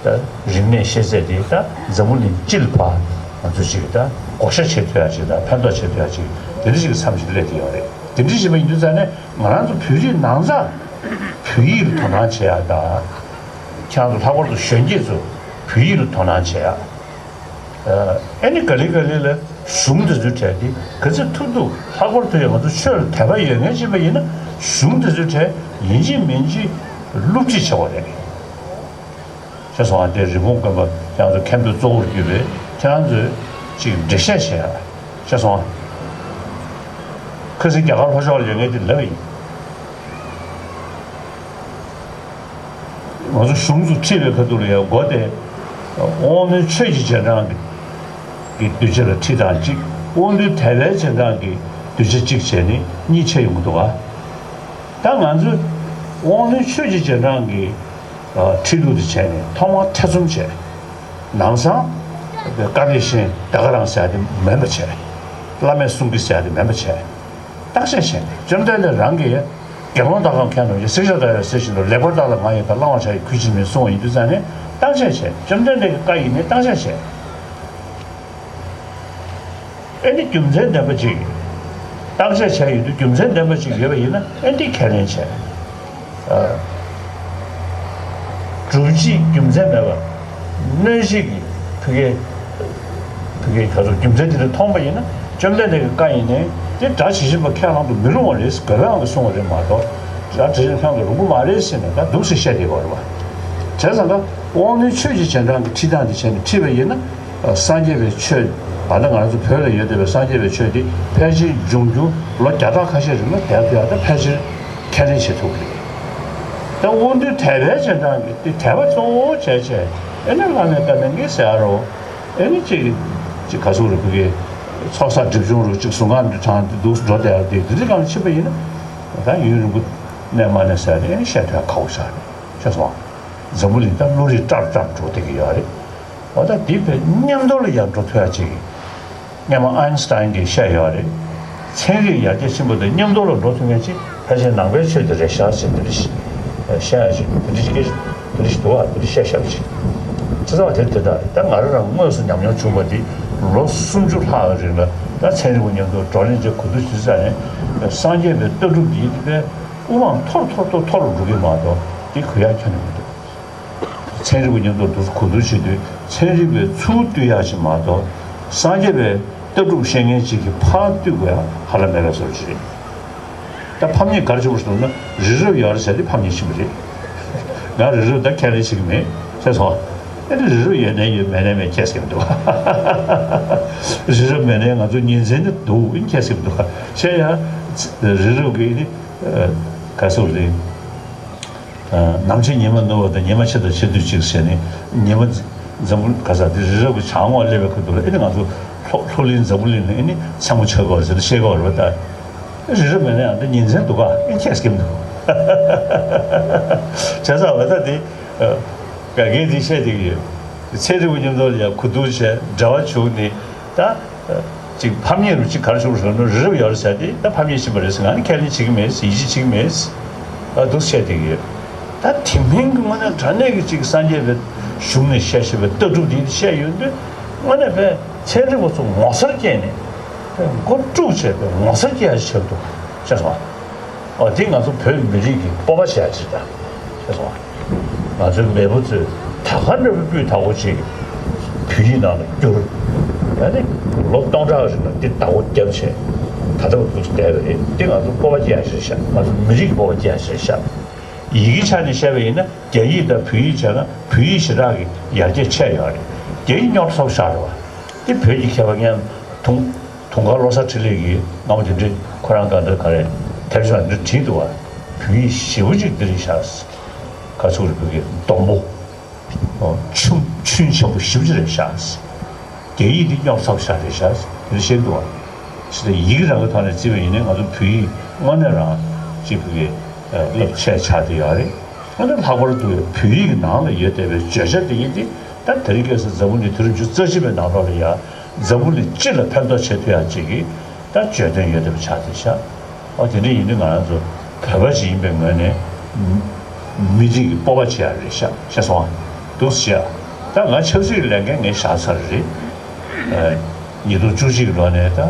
ད་རིག་གནས་ཤེས་ཚད་དེ་ད་འཛམ་བུ་གླིང་སྤྱི་ལ་ཕར་ང་ཚོ་ཅིག་ད་བགོ་བཤའ་བྱེད་ཐུབ་ཡ་ཅིག་ད་ཕན་ཐོགས་བྱེད་ཐུབ་ཡ་ཅིག་དེ་འདྲ་ཞིག་གི་མཚམས་ཤིག་སླེབས་བསྡད་ཡོད་རེད། དེ་འདྲ་ཞིག་མ་ཡིན་དུས་ཙང་ནས། ང་རང་ཚོ་བོད་རིགས་ནང་ཚགས་བོད་ཡིག་ལ་དོ་སྣང་བྱེད་ཡག་དང་། ཁྱེད་རང་ཚོ་ལྷག་པར་དུ་གཞོན་སྐྱེས་ཚོ་བོད་ཡིག་ལ་དོ་སྣང་བྱེད་ཡག་ཨ་ནི་ག་ལེ་ག་ལེ་ལ་གཞུང་དེ་ཚོའི་གྲས་དེ་ག་ཚོད་ཐུབ་ཐུབ་ལྷག་པར་དུ་ཡང་ང་ཚོ་ཆོས་ལ་དད་པ་ཡོད་མཁན་ཅིག་ཡིན་པ་ཡིན་ན་གཞུང་དེ་ཚོའི་གྲས་ཡིན་གཅིག་མིན་གཅིག་སློབ་ཁྲིད་བྱེད་དགོས་རེད། ཤེས་སོང་ཨ། དེ་རི་བོང་རྐང་པ་ཁྱེད་རང་ཚོ་མཁན་པོའི་གཙོ་བོར་གྱུར་པའི་ཁྱེད་རང་ཚོས་ཅིག་འགྲེལ་བཤད་བྱེད་ཨ། ཤེས་སོང་ཨ། ཁ་སང་རྒྱ་གར་ལྷོ་ཕྱོགས་ལ་ཡོད་མཁན་དེ་ལབ་ཡིན། ང་ཚོ་གཞུང་ཚོ་ཁྲིད་པའི་ཁ་ཐུག་ལ་ཡང་མགོ་དེ་དབང་རྣོན་ཆོས་ཀྱི་རྗེས་འབྲང་གི་གདུལ་བྱ་ལ་ཁྲིད་སྟངས་གཅིག་དབང་རྣོན་དད་པའི་རྗེས་འབྲང་གི་གདུལ་བྱ་གཅིག་བྱས་ནས་གཉིས་ཕྱེ་ཡོང་གི་འདུག་ག་ད་ང་ཚོས་དབང་རྣོན་ཆོས་ཀྱི་རྗེས་འབྲང་གི་ཁྲིད་ལུགས་དེ་བྱས་ནས་ཐོག་མར་ཐེ་ཚོམ་བྱས། ནང་སང་བཀའ་བདེ་ཤེས་ད་ག་རང་ཟེར་ཡ་དེ་མིན་པ་བྱས། བླ་མས་གསུང་གི་ཟེར་ཡ་དེ་མིན་པ་བྱས། བརྟག་དཔྱད་བྱས་ནས་བཅོམ་ལྡན་འདས་རང་གིས་དགེ་སློང་དག་གམ་མཁན་རྣམས་ཀྱིས་བསྲེག་བཅད་བརྡར་བ་ཟེར་བཞིན་དུ་ལེགས་པར་བརྟགས་ལ་ང་ཡི་བཀའ་བླང་བར་བྱ་ཡི་གུས་ཕྱིར་མིན་གསུང་བ་ཡིན་དུས་ཙང་ནས་བརྟག་དཔྱད་བྱས། བཅོམ་ལྡན་འདས་ཀྱི་བཀའ་ཡིན་ནའི་བརྟག་དཔྱད་བྱས། ཨེ་ནི་རྒྱུ་མཚན་ལྡན་པ་ཅིག་བརྟག་དཔྱད་བྱས་ཡོད་དུས་རྒྱུ་མཚན་ལྡན་པ་ཅིག་ཡོད་པ་ཡིན་ན་ཨེ་འདི་ཁས་ལེན་བྱས། ཨ། སྒྲུབ་བྱེད་རྒྱུ་མཚན་མེད་པ། གནོན་བྱེད་ཀྱི་ཕ་གི་ཕ་གི་ག་ཚོད་རྒྱུ་མཚན་དེ་འདྲ་མཐོང་པ་ཡིན་ན་བཅོམ་ལྡན་འདས་ཀྱི་བཀའ་ཡིན་ནའི་དེ་སྒྲ་ཇི་བཞིན་པ་ཁས་བླང་དུ་མི་རུང་བ་རེད། དགོས་པའང་གིས་གསུངས་པ་རེད་མ་གཏོགས་སྒྲ་ཇི་བཞིན་བླང་དུ་རུང་གི་མ་རེད་ཟེར་ནས་ད་འདུག་སེ་བཤད་བསྡད་ཡོད་རེད་བ། བྱས་ཙང་ཀ་དབང་རྣོན་ཆོས་ཀྱི་རྗེས་འབྲང་གི་ཁྲིད་སྟངས་དེ་བྱས་ནས་ཁྲིད་པ་ཡིན་ན། སངས་རྒྱས་པའི་ཆོས། ད་ལྟ་ང་ཚོ་བོད་ལ་ཡོད་བསྡད་པའི་སངས་རྒྱས་པའི་ཆོས་འདི་ཕལ་ཆེར་འབྱུང་འགྱུར་ལོ་བརྒྱ་ཕྲག་ཁ་ཤས་རིང་ལ་བསྡད་ཐུབ་ཡག་ད་ཕལ་ཆེར་ཁས་ལེན་བྱེད་ཐུབ་ཀྱི་རེད། ད་དབང་རྣོན་དད་པའི་རྗེས་འབྲང་གི་འདི་དད་པ་གཙོ་བོ་བྱས་བྱས་ཨེ་ན་བླ་མའི་བཀའ་ནི་ངེས་ཟེར་ཡ་རོ། ཨེ་ནི་ཅིག་ཅིག་ག་ཟུག་རེད་བུ་གའི་ཚོགས་བསགས་སྒྲིབ་སྦྱོང་རུ་ཅིག་གཟུངས་སྔགས་འདི་བགྲངས་ཏེ་འདུག་འགྲོ་བསྡད་ཡག་དེ་དེ་འདྲ་གང་ཕྱིན་པ་ཡིན་ན་ད་ཡུན་རིང་པོ་གནས་མ་གནས་ཟེར་ཡ་དེ་ཨེ་ནི་བཤད་ཐུབ་ཡག་ཁག་པོ་ཆགས་རེད། ཤེས་སོང་ཨ། འཛམ་བུ་གླིང་ད་བློ་རིག་བཀྲ་བཀྲ་འགྲོ་བསྡད་ཀྱི་ཡོད་རེད། འོ་ད་འདི་བས་མཉམ་དུ་ལ་ཡར་འགྲོ་ཐུབ་ཡག་ཅིག་སྔོན་མ་ཨའིན་སི་ཏཱིན་གྱིས་བཤད་ཡོད་རེད། ཚན་རིག་ཡར་རྒྱས་ཕྱིན་པ་དང་མཉམ་དུ་ལ་འགྲོ་ཐུབ་མཁན་ཅིག་ཕལ་ཆེར་ནང་པའི་ཆོས་དེ་རེད་ཤག་ཟེར་འདི་འདྲ་ཞིག་བཤད་ཡག་ཅིག་འདི་འདྲ་ཞིག་འདི་འདྲ་ཞིག་འདུག་ཨ། འདི་འདྲ་བཤད་བཤད་པ་ཅིག་བྱས་ཙང་བ་དེ་དེ་ལྟར་རེད། ད་ང་རང་རང་དངོས་སུ་ཉམས་མྱོང་བྱུང་བ་འདི་ལོ་སུམ་ཅུ་ལྷག་གི་རིང་ལ་ད་ཚན་རིག་པ་མཉམ་དུ་བགྲོ་གླེང་བྱས་གོ་བསྡུར་བྱས་ཙང་ནས་སངས་རྒྱས་པའི་ལྟ་གྲུབ་འདི་དཔེ་དབུ་མ་མཐོ་རུ་མཐོ་རུ་མཐོ་རུ་མཐོ་རུ་འགྲོ་གི་མ་གཏོགས་འདི་གུ་ཡག་ཁྱོན་ནས་མི་འདུག་ཚན་རིག་པ་མཉམ་དུ་འདུག་གོ་བསྡུར་བྱེད་དུས་ཚན་རིག་པའི་ཚུལ་བསྟོད་ཡག་ཅིག་མ་གཏོགས་སངས་རྒྱས་པའི་ལྟ་གྲུབ་བཤད་མཁན་ཅིག་གིས་ཕར་བསྟོད་དགོས་ཡག་ཧ་ལམ་མེད་པའི་བཟོ་འདྲ་ཅིག་རེད། ད་ཕམ་ཉེས་ག་རེ་བྱུང་བ་ཟེར་ན་རི་རབ་ཡོད་རེད་ཟེར་ཏེ་ཕམ་ཉེས་ཕྱིན་པ་རེད། ང་རི་རབ་ད་ཁས་ལེན་བྱེད་ཀྱི་མེད་ཟེར་སོང་། ཨེ་ནི་རི་རབ་ཡོད་ནའི་ཡོད་མེད་ནའི་མེད་ཁྱད་མི་འདུག་རི་རབ་མེད་ནའི་ང་ཚོ་ཉིན་མཚན་ནི་འདུག་ཨེ་ནི་ཁྱད་མི་འདུག་བྱས་ཡང་རི་རབ་ཀྱི་ཨེ་ནི་ག་ཟེར་རེད། ནམ་ཕྱེད་ཉི་མ་ནུབ་པ་དང་ཉི་མ་ཕྱེད་དང་ཕྱེད་དུས་གཅིག་ཟེར་ནས་ཉི་མ་འཛམ་བུ་ག་ས་དེ་རི་རབ་ཀྱི་བྱང་ངོགས་སླེབས་པའི་ཁུལ་དུ་ལ་ཨེ་ནི་ང་ཚོ་ལྷོ་ལྷོ་གླིང་འཛམ་བུ་གླིང་ལ་ཨེ་ནི་མཚན་མོ་ཆགས་དགོས་ཟེར་ནས་བཤད་དགོས་རེད་པ། ད་རི་རབ་མེད་ན་ཡང་ད་ཉིན་མཚན་འདུག་ག་ཨེ་ཁྱད་སྐྱེམ་འདུག་བྱས་ཙང་བ་ད་དེ་ག་གེ་དེ་བཤད་དེ་གི་ཡོད། ཚན་རིག་པ་མཉམ་དུ་ལ་ཡང་གོ་བསྡུར་བྱས་འབྲེལ་བ་བྱུང་ནས་ད། ཅིག་ཕམ་ཉེས་རུ་ཅིག་ག་རེ་བྱུང་རེད་ཟེར་ན་རི་རབ་ཡོད་རེད་ཟེར་ཏེ་ད་ཕམ་ཉེས་བྱེད་ཀྱི་མེད་ཟེར། ང་ནི་ཁས་ལེན་བྱེད་ཀྱི་མེད་ཟེར། ཡིད་ཆེས་བྱེད་ཀྱི་མེད་ཟེར། ཨ་འདུག་བཤད་བསྡད་ཀྱི་ཡོད། ད་དེ་མིན་གྱི་དངོས་གནས་དྲང་གནས་ཀྱི་ཅིག་སངས་རྒྱས་པའི་གཞུང་ནས་བཤད་བཞིན་པའི་ལྟ་གྲུབ་འདི་བཤད་ཡོང་དུས་དངོས་གནས་པའི་ཚན་རིག་པ་ཚོ་ངོ་མཚར་སྐྱེས་ནས་ མགོ་དཀྲུགས་བྱས་པའི་ངོ་མཚར་སྐྱེ་ཡ་ཞིག་ཆགས་འདུག་ཤེས་སོང་ཨ། འོ་དེ་ང་ཚོ་བོད་མི་རིགས་ཀྱི་སྤོབས་པ་བྱེད་ཡ་ཞིག་རེད། ཤེས་སོང་ཨ། ང་ཚོའི་མེས་པོ་ཚོས་ད་ག་འདྲ་བའི་སྤུས་དག་པོ་ཅིག་བོད་ཡིག་ནང་ལ་བསྒྱུར། ཡ་ནི་ལོ་སྟོང་ཕྲག་རིང་ལ་འདི་བདག་པོ་བརྒྱབ་བྱས་ད་ལྟ་བར་དུ་བསྡད་པ་རེད། འདི་ང་ཚོ་སྤོབས་པ་སྐྱེ་ཡ་ཞིག་རེད་ཤག་ང་ཚོ་མི་རིགས་སྤོབས་པ་སྐྱེ་ཡ་ཞིག་རེད་ཤག་ཡི་གེ་ཆ་ནས་བཤད་པ་ཡིན་ན། རྒྱ་ཡིག་དང་བོད་ཡིག་བྱས་ན་བོད་ཡིག་ཞེ་དྲག་གི་ཡར་རྒྱས་ཆེ་ཡོད་རེད། རྒྱ་ཡིག་རྙོག་དྲ་ཚ་པོ་ཞེ་དྲག་རེད་བ། དེ་བོད་ཀྱི་མཁས་པ་ངས་དུང་དུང་དཀར་བློ་བཟང་འཕྲིན་ལས་ཀྱིས་སྔ་མོ་དེ་འདྲའི་ཁོ་རང་ག་འདྲ་ག་རེ་དེབ་ཆུང་འདི་བྲིས་འདུག་བ། བོད་ཡིག་ཞེ་པོ་ཅིག་འདི་རེད་ཤག་ག་ཚོད་རེད། བོད་ཀྱི་སྡོང་པོ། ཆུ་ཆུན་ཆེན་པོ་ཞེ་པོ་ཅིག་རེད་ཤག་རྒྱ་ཡིག་འདི་རྙོག་ཚ་པོ་ཞེ་དྲག་རེད་ཤག་དེ་འདྲ་བཤད་འདུག་བ། ཞེས་ཡི་གེ་རང་གི་ཐོག་ནས་བརྩིས་པ་ཡིན་ན་ང་ཚོ་བོད་ཡིག་དངོས་གནས་རང་ཅིག་བོད་ཀྱི་རླབས་ཆེ་ཆགས་བསྡད་ཡོད་རེད། ཨ་ནི་ལྷག་པར་དུ་བོད་ཡིག་གི་ནང་ལ་ཡོད་བསྡད་པའི་བརྗོད་བྱ་དེ་ཡིན་ཏེ། ད་དེ་རིང་ཁ་སང་འཛམ་བུ་གླིང་དུས་རབས་ཉི་ཤུ་རྩ་གཅིག་པའི་ནང་ལོགས་ལ་ཡ་འཛམ་བུ་གླིང་སྤྱི་ལ་ཕན་ཐོགས་བྱེད་ཐུབ་ཡག་ཅིག་གི་ད་བརྗོད་དོན་ཡོད་བསྡད་པ་ཆགས་བསྡད་ཤག་ཨོ་དེ་འདྲ་ཡིན་དུས་ང་རང་ཚོ་བོད་པ་ཞིག་ཡིན་པའི་ངོས་ནས་མི་རིགས་ཀྱི་སྤོབས་པ་བྱེད་ཡག་རེད་ཤག་ཤེས་སོང་ཨ། འདུག་སེ་བྱས་ཨ། ད་ང་ཆབ་སྲིད་ཀྱི་ལས་འགན་ངས་བཞག་ཚར་རེད། ཉིས་སྟོང་བཅུ་གཅིག་ལོ་ནས་ད་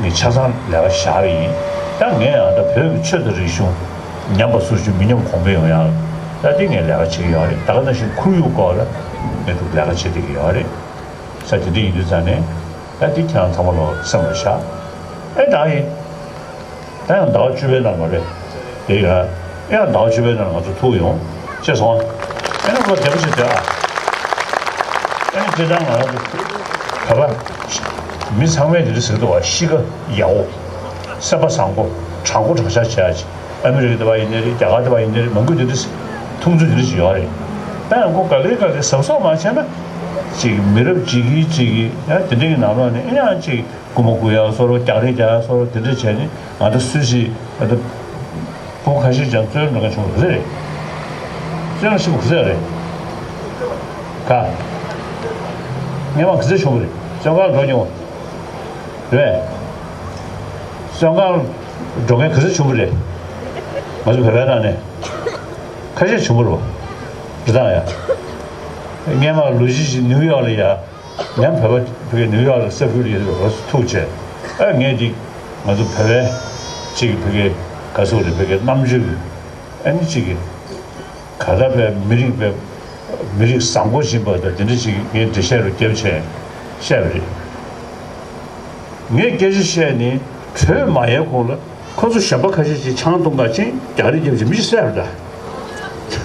ངས་ཆ་ཚང་ལས་ཀ་བཞག་པ་ཡིན། ད་ངས་ཡང་ད་བོད་ཀྱི་ཆོས་དང་རིག་གཞུང་ཉམས་པ་སོར་ཆུད་མི་ཉམས་གོང་འཕེལ་ཡོང་ཡག་ད་དེ་ངས་ལས་ཀ་བྱེད་ཀྱི་ཡོད་རེད། ད་ག་ནང་བཞིན་ཁོར་ཡུག་སྐོར་ལ་ངས་ཐུགས་ལས་ཀ་བྱེད་བསྡད་ཀྱི་ཡོད་རེད། ས་དེ་འདྲ་ཡིན་དུས་ཙང་ནས་ད་དེ་ཁྱེད་རང་ཚང་མ་ལོ་སེམས་ལ་བཞག་ཨེ་ད་ཡིན། ད་ཡང་ཟླ་བ་བཅུ་པའི་ནང་མ་རེད། དེ་ཡ། ཡང་ཟླ་བ་བཅུ་པའི་ནང་ང་ཚོ་ཐུག་ཡོང་། ཤེས་སོང་། ཨེ་ན་ཁོ་བདེ་པོ་ཞིག་བསྡད་ཨ། ཨེ་ན་སྤྱིར་བཏང་ང་རང་ཚོ་བོད་པ་མི་ཚང་མས་དེ་འདྲ་ཟེར་འདུག་བ། གཤིས་ཀ་ཡག་པོ། སེམས་པ་བཟང་པོ། དྲང་པོ་དྲང་བཞག་བྱེད་ཡ་ཅིག་ཨ་མི་རི་ཀ་དེ་བ་ཡིན་ནའི་རེད། རྒྱ་གར་དེ་བ་ཡིན་ནའི་རེད། མང་པོས་དེ་འདྲ་མཐོང་ཚུལ་དེ་འདྲ་ཞིག་ཡོད་རེད། ད་ཡང་ཁོ་ག་ལེ་ག་ལེ་གཟབ་གཟབ་མ་བྱས་ན། ཅིག་མི་རབས་ཅིག་གིས་ཅིག་གིས་ཡང་དེ་འདྲ་གི་ནང་ལོགས་ནས་ཨེ་ཡང་ཅིག་རྐུ་མ་རྐུ་ཡག་བཟོ་འདྲ། རྒྱག་རེས་རྒྱག་ཡག་བཟོ་འདྲ། དེ་འདྲ་བྱས་ནས་ང་ཚོ་སུ་ཞིག་ང་ཚོ་བུ་ཁ་ཤས་ཀྱང་བཙོན་འགྲོ་མཁན་བྱུང་བ་རེད། བཙོན་ལ་ཤི་བ་རེད། ག་སྔས་མ་ག་ཚོད་བྱུང་བ་རེད། བཙོན་ཁང་འགྲོ་མྱོང་བ་རེད། བཙོན་ཁང་འགྲོ་མཁན་ག་ཚོད་བྱུང་བ་རེད། ང་ཚོ་བོད་པའི་ནང་ནས་ཁ་ཤས་བྱུང་བ་རེད། རེད་དང་ཡ། སྔས་མ་ལོ་གཞི་ཞིག་ནིའུ་ཡོག་ལ་ཡ། ཡང་བོད་པ་བོད་ཀྱི་ནིའུ་ཡོག་ལ་ས་ཁུལ་ཡོད་པའི་བོད་པ་ཐུག་བྱས། ཨ་ངས་འདི་ང་ཚོ་བོད་པའི་ཅིག་བོད་ཀྱི་ག་ཚོད་རེད། བོད་ཀྱི་རྣམ་དཔྱོད་ཨ་ནི་ཅིག་གི་ག་ད་བའི་མི་རིགས་པའི་མི་རིགས་བཟང་པོ་ཡིན་པ་དང་དེ་འདྲ་ཅིག་ངས་འགྲེལ་བཤད་རུ་བརྒྱབ་བྱས་བཤད་པ་རེད། ངས་སྐད་ཆ་བཤད་ནས་གྲོས་མ་ཡལ་གོང་ལ། ཁོ་ཚོ་གཞན་པ་ཁ་ཤས་ཅིག་ཆང་འཐུང་ག་ཕྱིན། རྒྱག་རེས་རྒྱབ་བྱས་མི་ཞིག་བསད་པ་འདྲ།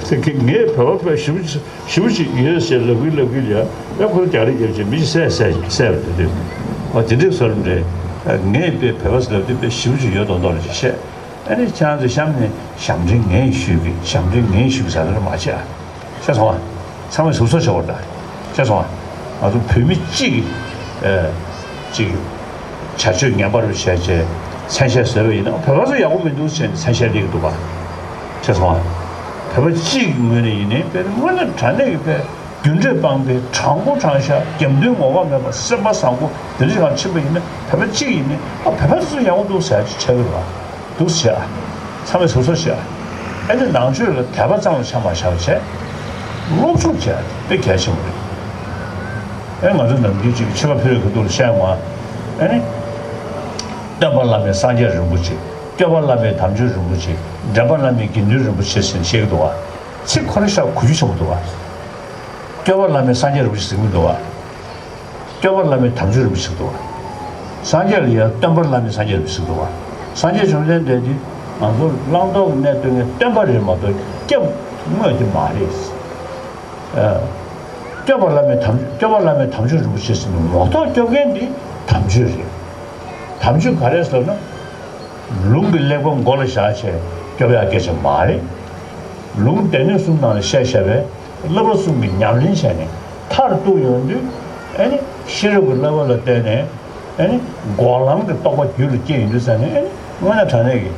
དེ་གི་ངས་བོད་པ་དཔེ་ཞེ་པོ་ཞེ་པོ་ཅིག་ཡོད་ཟེར་ལབ་གི་ལབ་གི་ལ་ཡ། ཁོ་ཚོ་རྒྱག་རེས་རྒྱབ་བྱས་མི་ཞིག་བསད་བསད་བསད་པ་དེ་དུས། ཨ་དེ་འདྲའི་བཟོ་འདྲ། ངས་དཔེ་བོད་པ་ཟེར་ལབ་དུས་དཔེ་ཞེ་པོ་ཅིག་ཡོད་མདོག་མདོག་རེ་ཅིག་བཤད། ཨ་ནི་ཁྱེད་རང་ཚོ་གཤམ་ནས་ཞབས་འདྲེན་ངས་ཞུས་གི། ཞབས་འདྲེན་ངས་ཞུས་གི་ཟེར་ལ་མ་བྱེད་ཨ། ཤེས་སོང་ཨ། ཚང་མས་ཟུར་ཟ་བྱེད་དགོས་རེད་ད། ཤེས་སོང་ཨ། ང་ཚོ་བོད་མི་གཅིག་གིས་ཨ་གཅིག་བྱ་སྤྱོད་ངན་པ་རུ་བྱས་བྱས་མཚན་ཤས་བཟོས་པ་ཡིན་ན། བོད་པ་ཚོ་ཡག་པོ་མི་འདུག་ཟེར་ནས་མཚན་ཤས་སླེབས་ཀྱི་འདུག་ག་ཤེས་སོང་ཨ། བོད་པ་གཅིག་གི་ངོས་ནས་ཡིན་ནའི་དཔེ་དངོས་གནས་དྲང་གནས་ཀྱི་དཔེ་རྒྱུ་འབྲས་སྤངས་པའི་དྲང་པོ་དྲང་བཞག་རྒྱབ་མདུན་ངོ་ལྐོག་མེད་པ་སེམས་པ་བཟང་པོ་དེ་འདྲ་ཞིག་ངང་ཕྱིན་པ་ཡིན་ན། བོད་པ་གཅིག་ཡིན་ནའི་ཨ་བོད་པ་ཚོ་ཡག་པོ་འདུག་ཟེར་ཡ་ཅིག་ཆགས་ཀྱི་རེད་བ། འདུག་སེ་བྱས། ཚང་མས་ཟུར་ཟ་བྱས། ཨ་ནི་ནང་ཆོས་ལ་དད་པ་ཙམ་ལ་ཆ་མ་བཞག་བྱས། སློབ་སྦྱོང་བྱས་དཔེ་གལ་ཆེན་པོ་རེད། ཨེ་ང་ཚོ་ནམ་རྒྱུན་ཅིག་ཆོས་པ་ཕུད་རེ་ཁ་ཐུག་ལ་བཤད་ཡོང་ང་། ཨ་ནི། སྟོན་པ་བླ་མེད་སངས་རྒྱས་རིན་པོ་ཆེ། སྐྱོབ་པ་བླ་མེད་དམ་ཆོས་རིན་པོ་ཆེ། འདྲེན་པ་བླ་མེད་དགེ་འདུན་རིན་པོ་ཆེ་ཟེར་ནས་བཤད་ཀྱི་འདུག་བ། ཚིག་ཁོ་རང་ཤ་གུ་རྒྱུ་ཆེན་པོ་འདུག་བ། སྐྱོབ་པ་བླ་མེད་སངས་རྒྱས་རིན་པོ་ཆེ་ཟེར་གྱི་མི་འདུག་བ། སྐྱོབ་པ་བླ་མེད་དམ་ཆོས་རིན་པོ་ཆེ་འདུག་བ། སངས་རྒྱས་ལ་ཡང་སྟོན་པ་བླ་མེད་སངས་རྒྱས་རིན་པོ་ཆེ་འདུག་བ། སངས་རྒྱས་བཅོམ་ལྡན་འདས་འདི་ང་ཚོ་བླང་དོར་གྱི་གནས་སྟོན་མཁན་སྟོན་པ་རེད་མ་གཏོགས་སྐྱབས་དངོས་དེ་མ་རེད། ཨ། སྐྱོབ་པ་བླ་མེད་དམ་སྐྱོབ་པ་བླ་མེད་དམ་ཆོས་རིན་པོ་ཆེ་ཟེར་ནས་ངོ་ཐོག་སྐྱོབ་མཁན་འདི་དམ་ཆོས་རེད། དམ་ཆོས་ག་རེ་ཟེར་ན། ལུང་གི་གླེགས་བམ་མགོ་ལ་བཞག་བྱས་སྐྱོབ་ཡག་སྐད་ཆ་མ་རེད། ལུང་སྡེ་སྣོད་གསུམ་ནང་ལ་བཤད་བཞག་པའི་བསླབ་པ་གསུམ་གྱི་ཉམས་ལེན་བྱས་ནས་མཐར་གཏུགས་ཡོང་དུས། ཨ་ནི་ཤེས་རབ་ཀྱི་བསླབ་པ་ལ་བརྟེན་ནས། ཨ་ནི་འགོག་ལམ་གྱི་རྟོགས་པ་རྒྱུད་ལ་སྐྱེས་ཡོང་དུས་ཙང་ནས། ཨ་ནི་དངོས་གནས་དྲང་གནས་ཀྱི་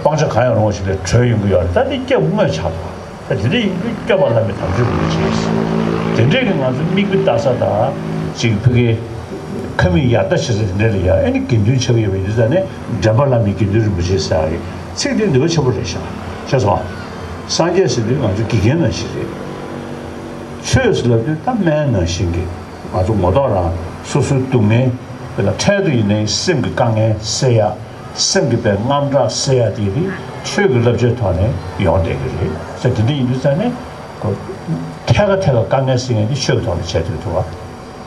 སྤང་བྱ་གང་ཡང་རུང་བ་ཞིག་ལ་གྲོལ་ཡོང་གི་ཡོད་རེད། ད་འདི་སྐྱབས་དངོས་ཆགས་འདུག་ད་དེ་འདྲ་ཡིན་དུས་སྐྱོབ་པ་བླ་མེད་དམ་ཆོས་རིན་པོ་ཆེ། དེ་འདྲས་ཀྱི་ང་ཚོ་མིག་དཔེ་ལྟ་ས་དང་། ཅིག་ཕ་གིའི་ཁ་མིག་ཡར་ལྟ་བྱེད་ས་དེ་འདྲ་ལ་ཡ། ཨ་ནི་དགེ་འདུན་ཆགས་ཡོད་པ་ཡིན་དུས་ཙང་ནས་འདྲེན་པ་བླ་མེད་དགེ་འདུན་རིན་པོ་ཆེ་ཟེར་ཡག་གི་ཚིག་དེ་ནུས་པ་ཆེན་པོ་རེད་ཤག་ཤེས་སོང་ཨ། སངས་རྒྱས་ཟེར་དུས་ང་ཚོ་དགེ་རྒན་ནང་བཞིན་རེད། ཆོས་ཟེར་ལབ་དུས་ད་སྨན་ནང་བཞིན་གྱི། ང་ཚོ་ངོ་ཐོག་རང་སོ་སོའི་སྡུག་བསྔལ། དེ་ལ་འཕྲལ་དུ་ཡིན་ནའི་སེམས་ཀྱི་དཀའ་ངལ་སེལ་ཡ། སེམས་ཀྱི་པའི་དངངས་སྐྲག་སེལ་ཡ་དེ་དེ་ཆོས་ཀྱི་བསླབ་བྱའི་ཐོག་ནས་ཡོང་བསྡད་ཀྱི་རེད་ཟེར། དེ་འདྲ་ཡིན་དུས་ཙང་ནས་ཁོ་ཐད་ཀ་ཐད་ཀ་དཀའ་ངལ་སེལ་མཁན་དེ་ཆོས་ཀྱི་ཐོག་ནས་བྱེད་ཐུབ་ཐུབ་པ།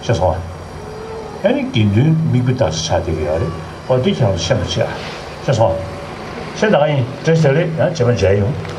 ཤེས་སོང་ཨ། ཨ་ནི་དགེ་འདུན་མིག་དཔེ་ལྟ་ས་ཆགས་བསྡད་ཀྱི་ཡོད་རེད། འོ་དེ་ཁྱེད་རང་ཚོ་ཤེས་པ་བྱེད་ཨ། ཤེས་སོང་ཨ། ཤེས་ད་ག་ཡིན། བཀྲ་ཤིས་བདེ་ལེགས། ཡང་རྗེས་མ་མཇལ་ཡོང་།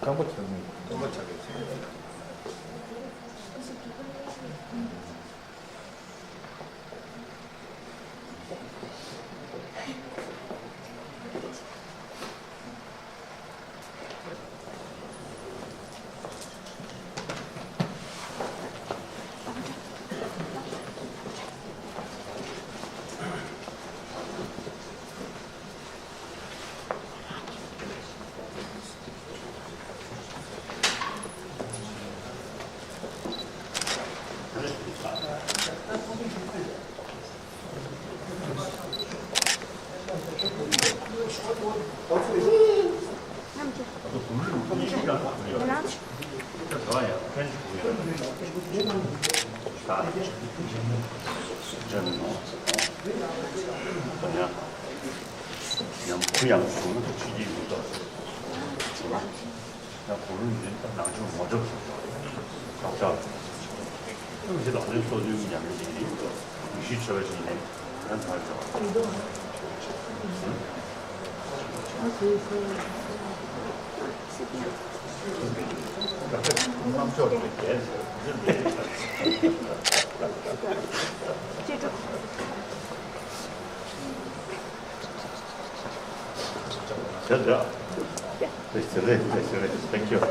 རྐང་པ་ཆག་ནས་རྐང་པ་ཆག་གི་ཚེ། ཡང་གུ་ཡངས་བྱུང་ན་ཕྱི་རྒྱལ་ཡོད་དོ། ཡང་གུ་རུ་ཡིན་ད་ནང་ཆོས་ངོ་སྤྲོད་བྱ་བ། ཡང་ཞེ་ལག་ལེན་སོགས་དུས་ཉམས་ལེན་བྱེད་ཀྱི་ཡོད་དོ། ཡེ་ཤུའི་ཆོས་པ་ཞིག་ཡིན་ནའི་ཡང་དར་བྱ་བ། Thank you.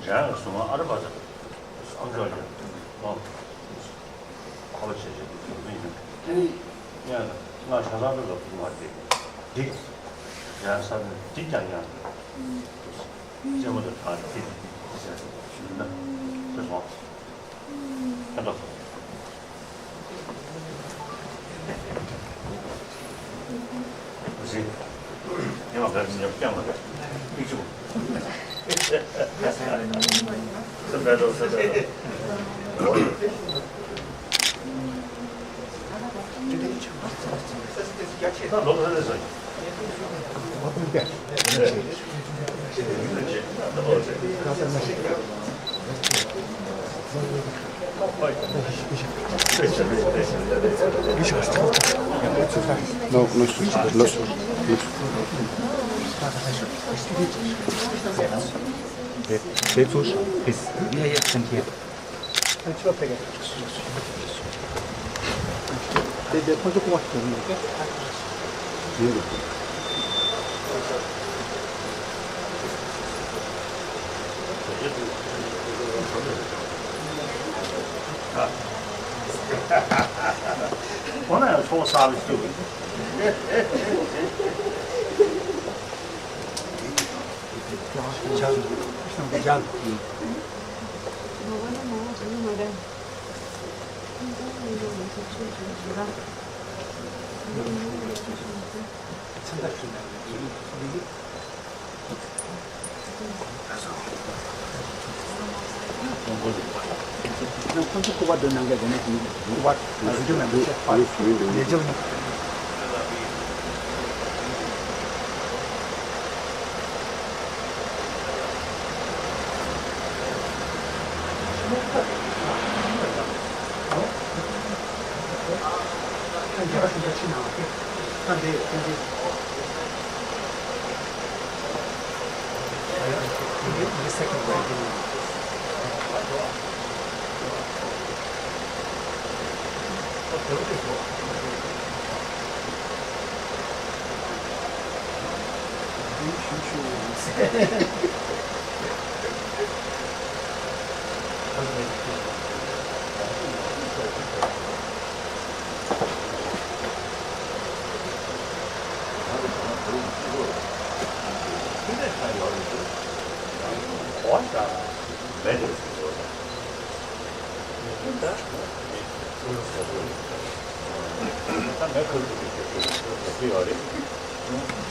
རྒྱ་ཡང་སོང་ཨ་རི་བ་དང་ཨང་ཀྲོག་ཡང་ཨོ་ཁོ་བ་བྱེད་བྱེད་དུ་མི་ཡིན་ཡང་ང་ཆ་ཚང་པའི་ལོ་ཐུང་བ་དེ་འདི་རྒྱ་ཡང་ས་ནས་འདི་ཀྱང་ཡང་རྩེད་མོ་དང་ཐང་དེ་ཟེར་ན་དེ་སོང་ཁྱེད་ཚོ། ཟིན། ཉི་མ་འགའ་ཉོབ་རྐྱང་ལ་ཡིག་ཆུང་། སེམས་པའི་རོ་སེམས་པའི་རོ། ད་ལོ་ཁ་ལས་སོང་། ཁོ་ན་ཡང་ཚོགས་གསར་པ་ཞིག་ཁོང་ཚོ་སྐུ་པར་འདོན་གནང་མཁན་དེ་ནས་སྐུ་པར་རིན་ཆེན་ལགས་མི་ཤེས་པར་ལས་བྱེད་ནས། ད་ངས་ཁ་ཐུག་གི་ཞབས་ཞུ་ཞུ་ཡོད་རེད།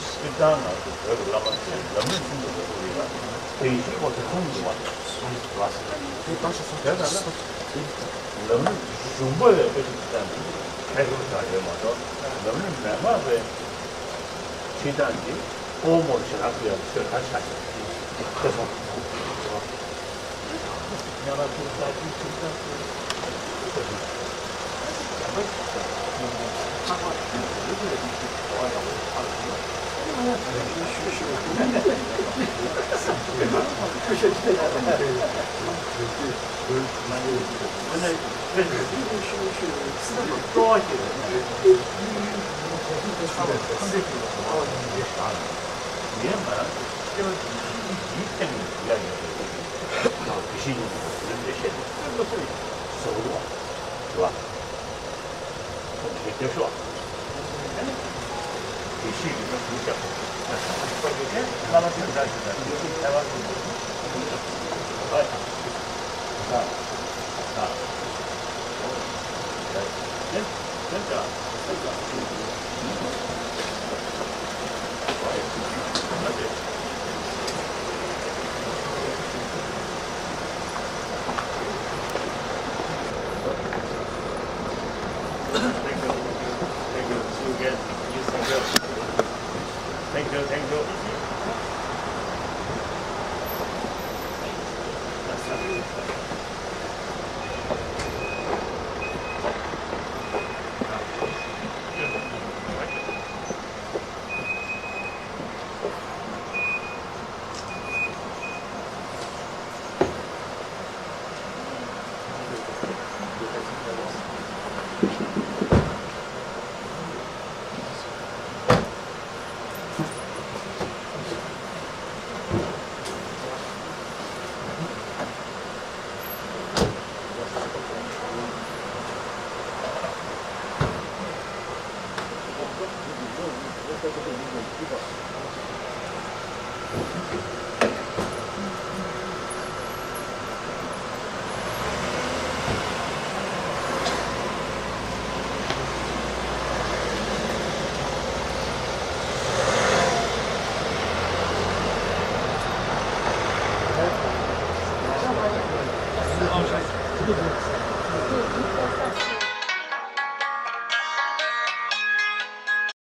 སྤྱིར་བཏང་ང་ཚོ་བོད་ཀྱི་བླ་མ་ཚོས་ལམ་རིམ་ཤིན་ཏུ་རིང་པོ་རེད་ལ། དེ་ཡི་ཤེས་པ་དེ་ཁོང་གི་མ་རེད། དེ་ལྟར་ན་ལམ་རིམ་གཞུང་པ་ལས་དཔེ་ཆ་ཅིག་བལྟས་ན་ཁྱད་པར་གང་ཡོད་མ་གཏོགས། ལམ་རིམ་མན་ངག་པའི་ཁྲིད་སྟངས་ཀྱིས་ཨོ་མོར་ཞེ་དྲག་ཕུལ་ཡག་ཆོས་ད་ཆ་ཞིག་ཁེ་སོང་། Thank you. Thank you. See you again. Yes, thank you. Thank you. Thank you.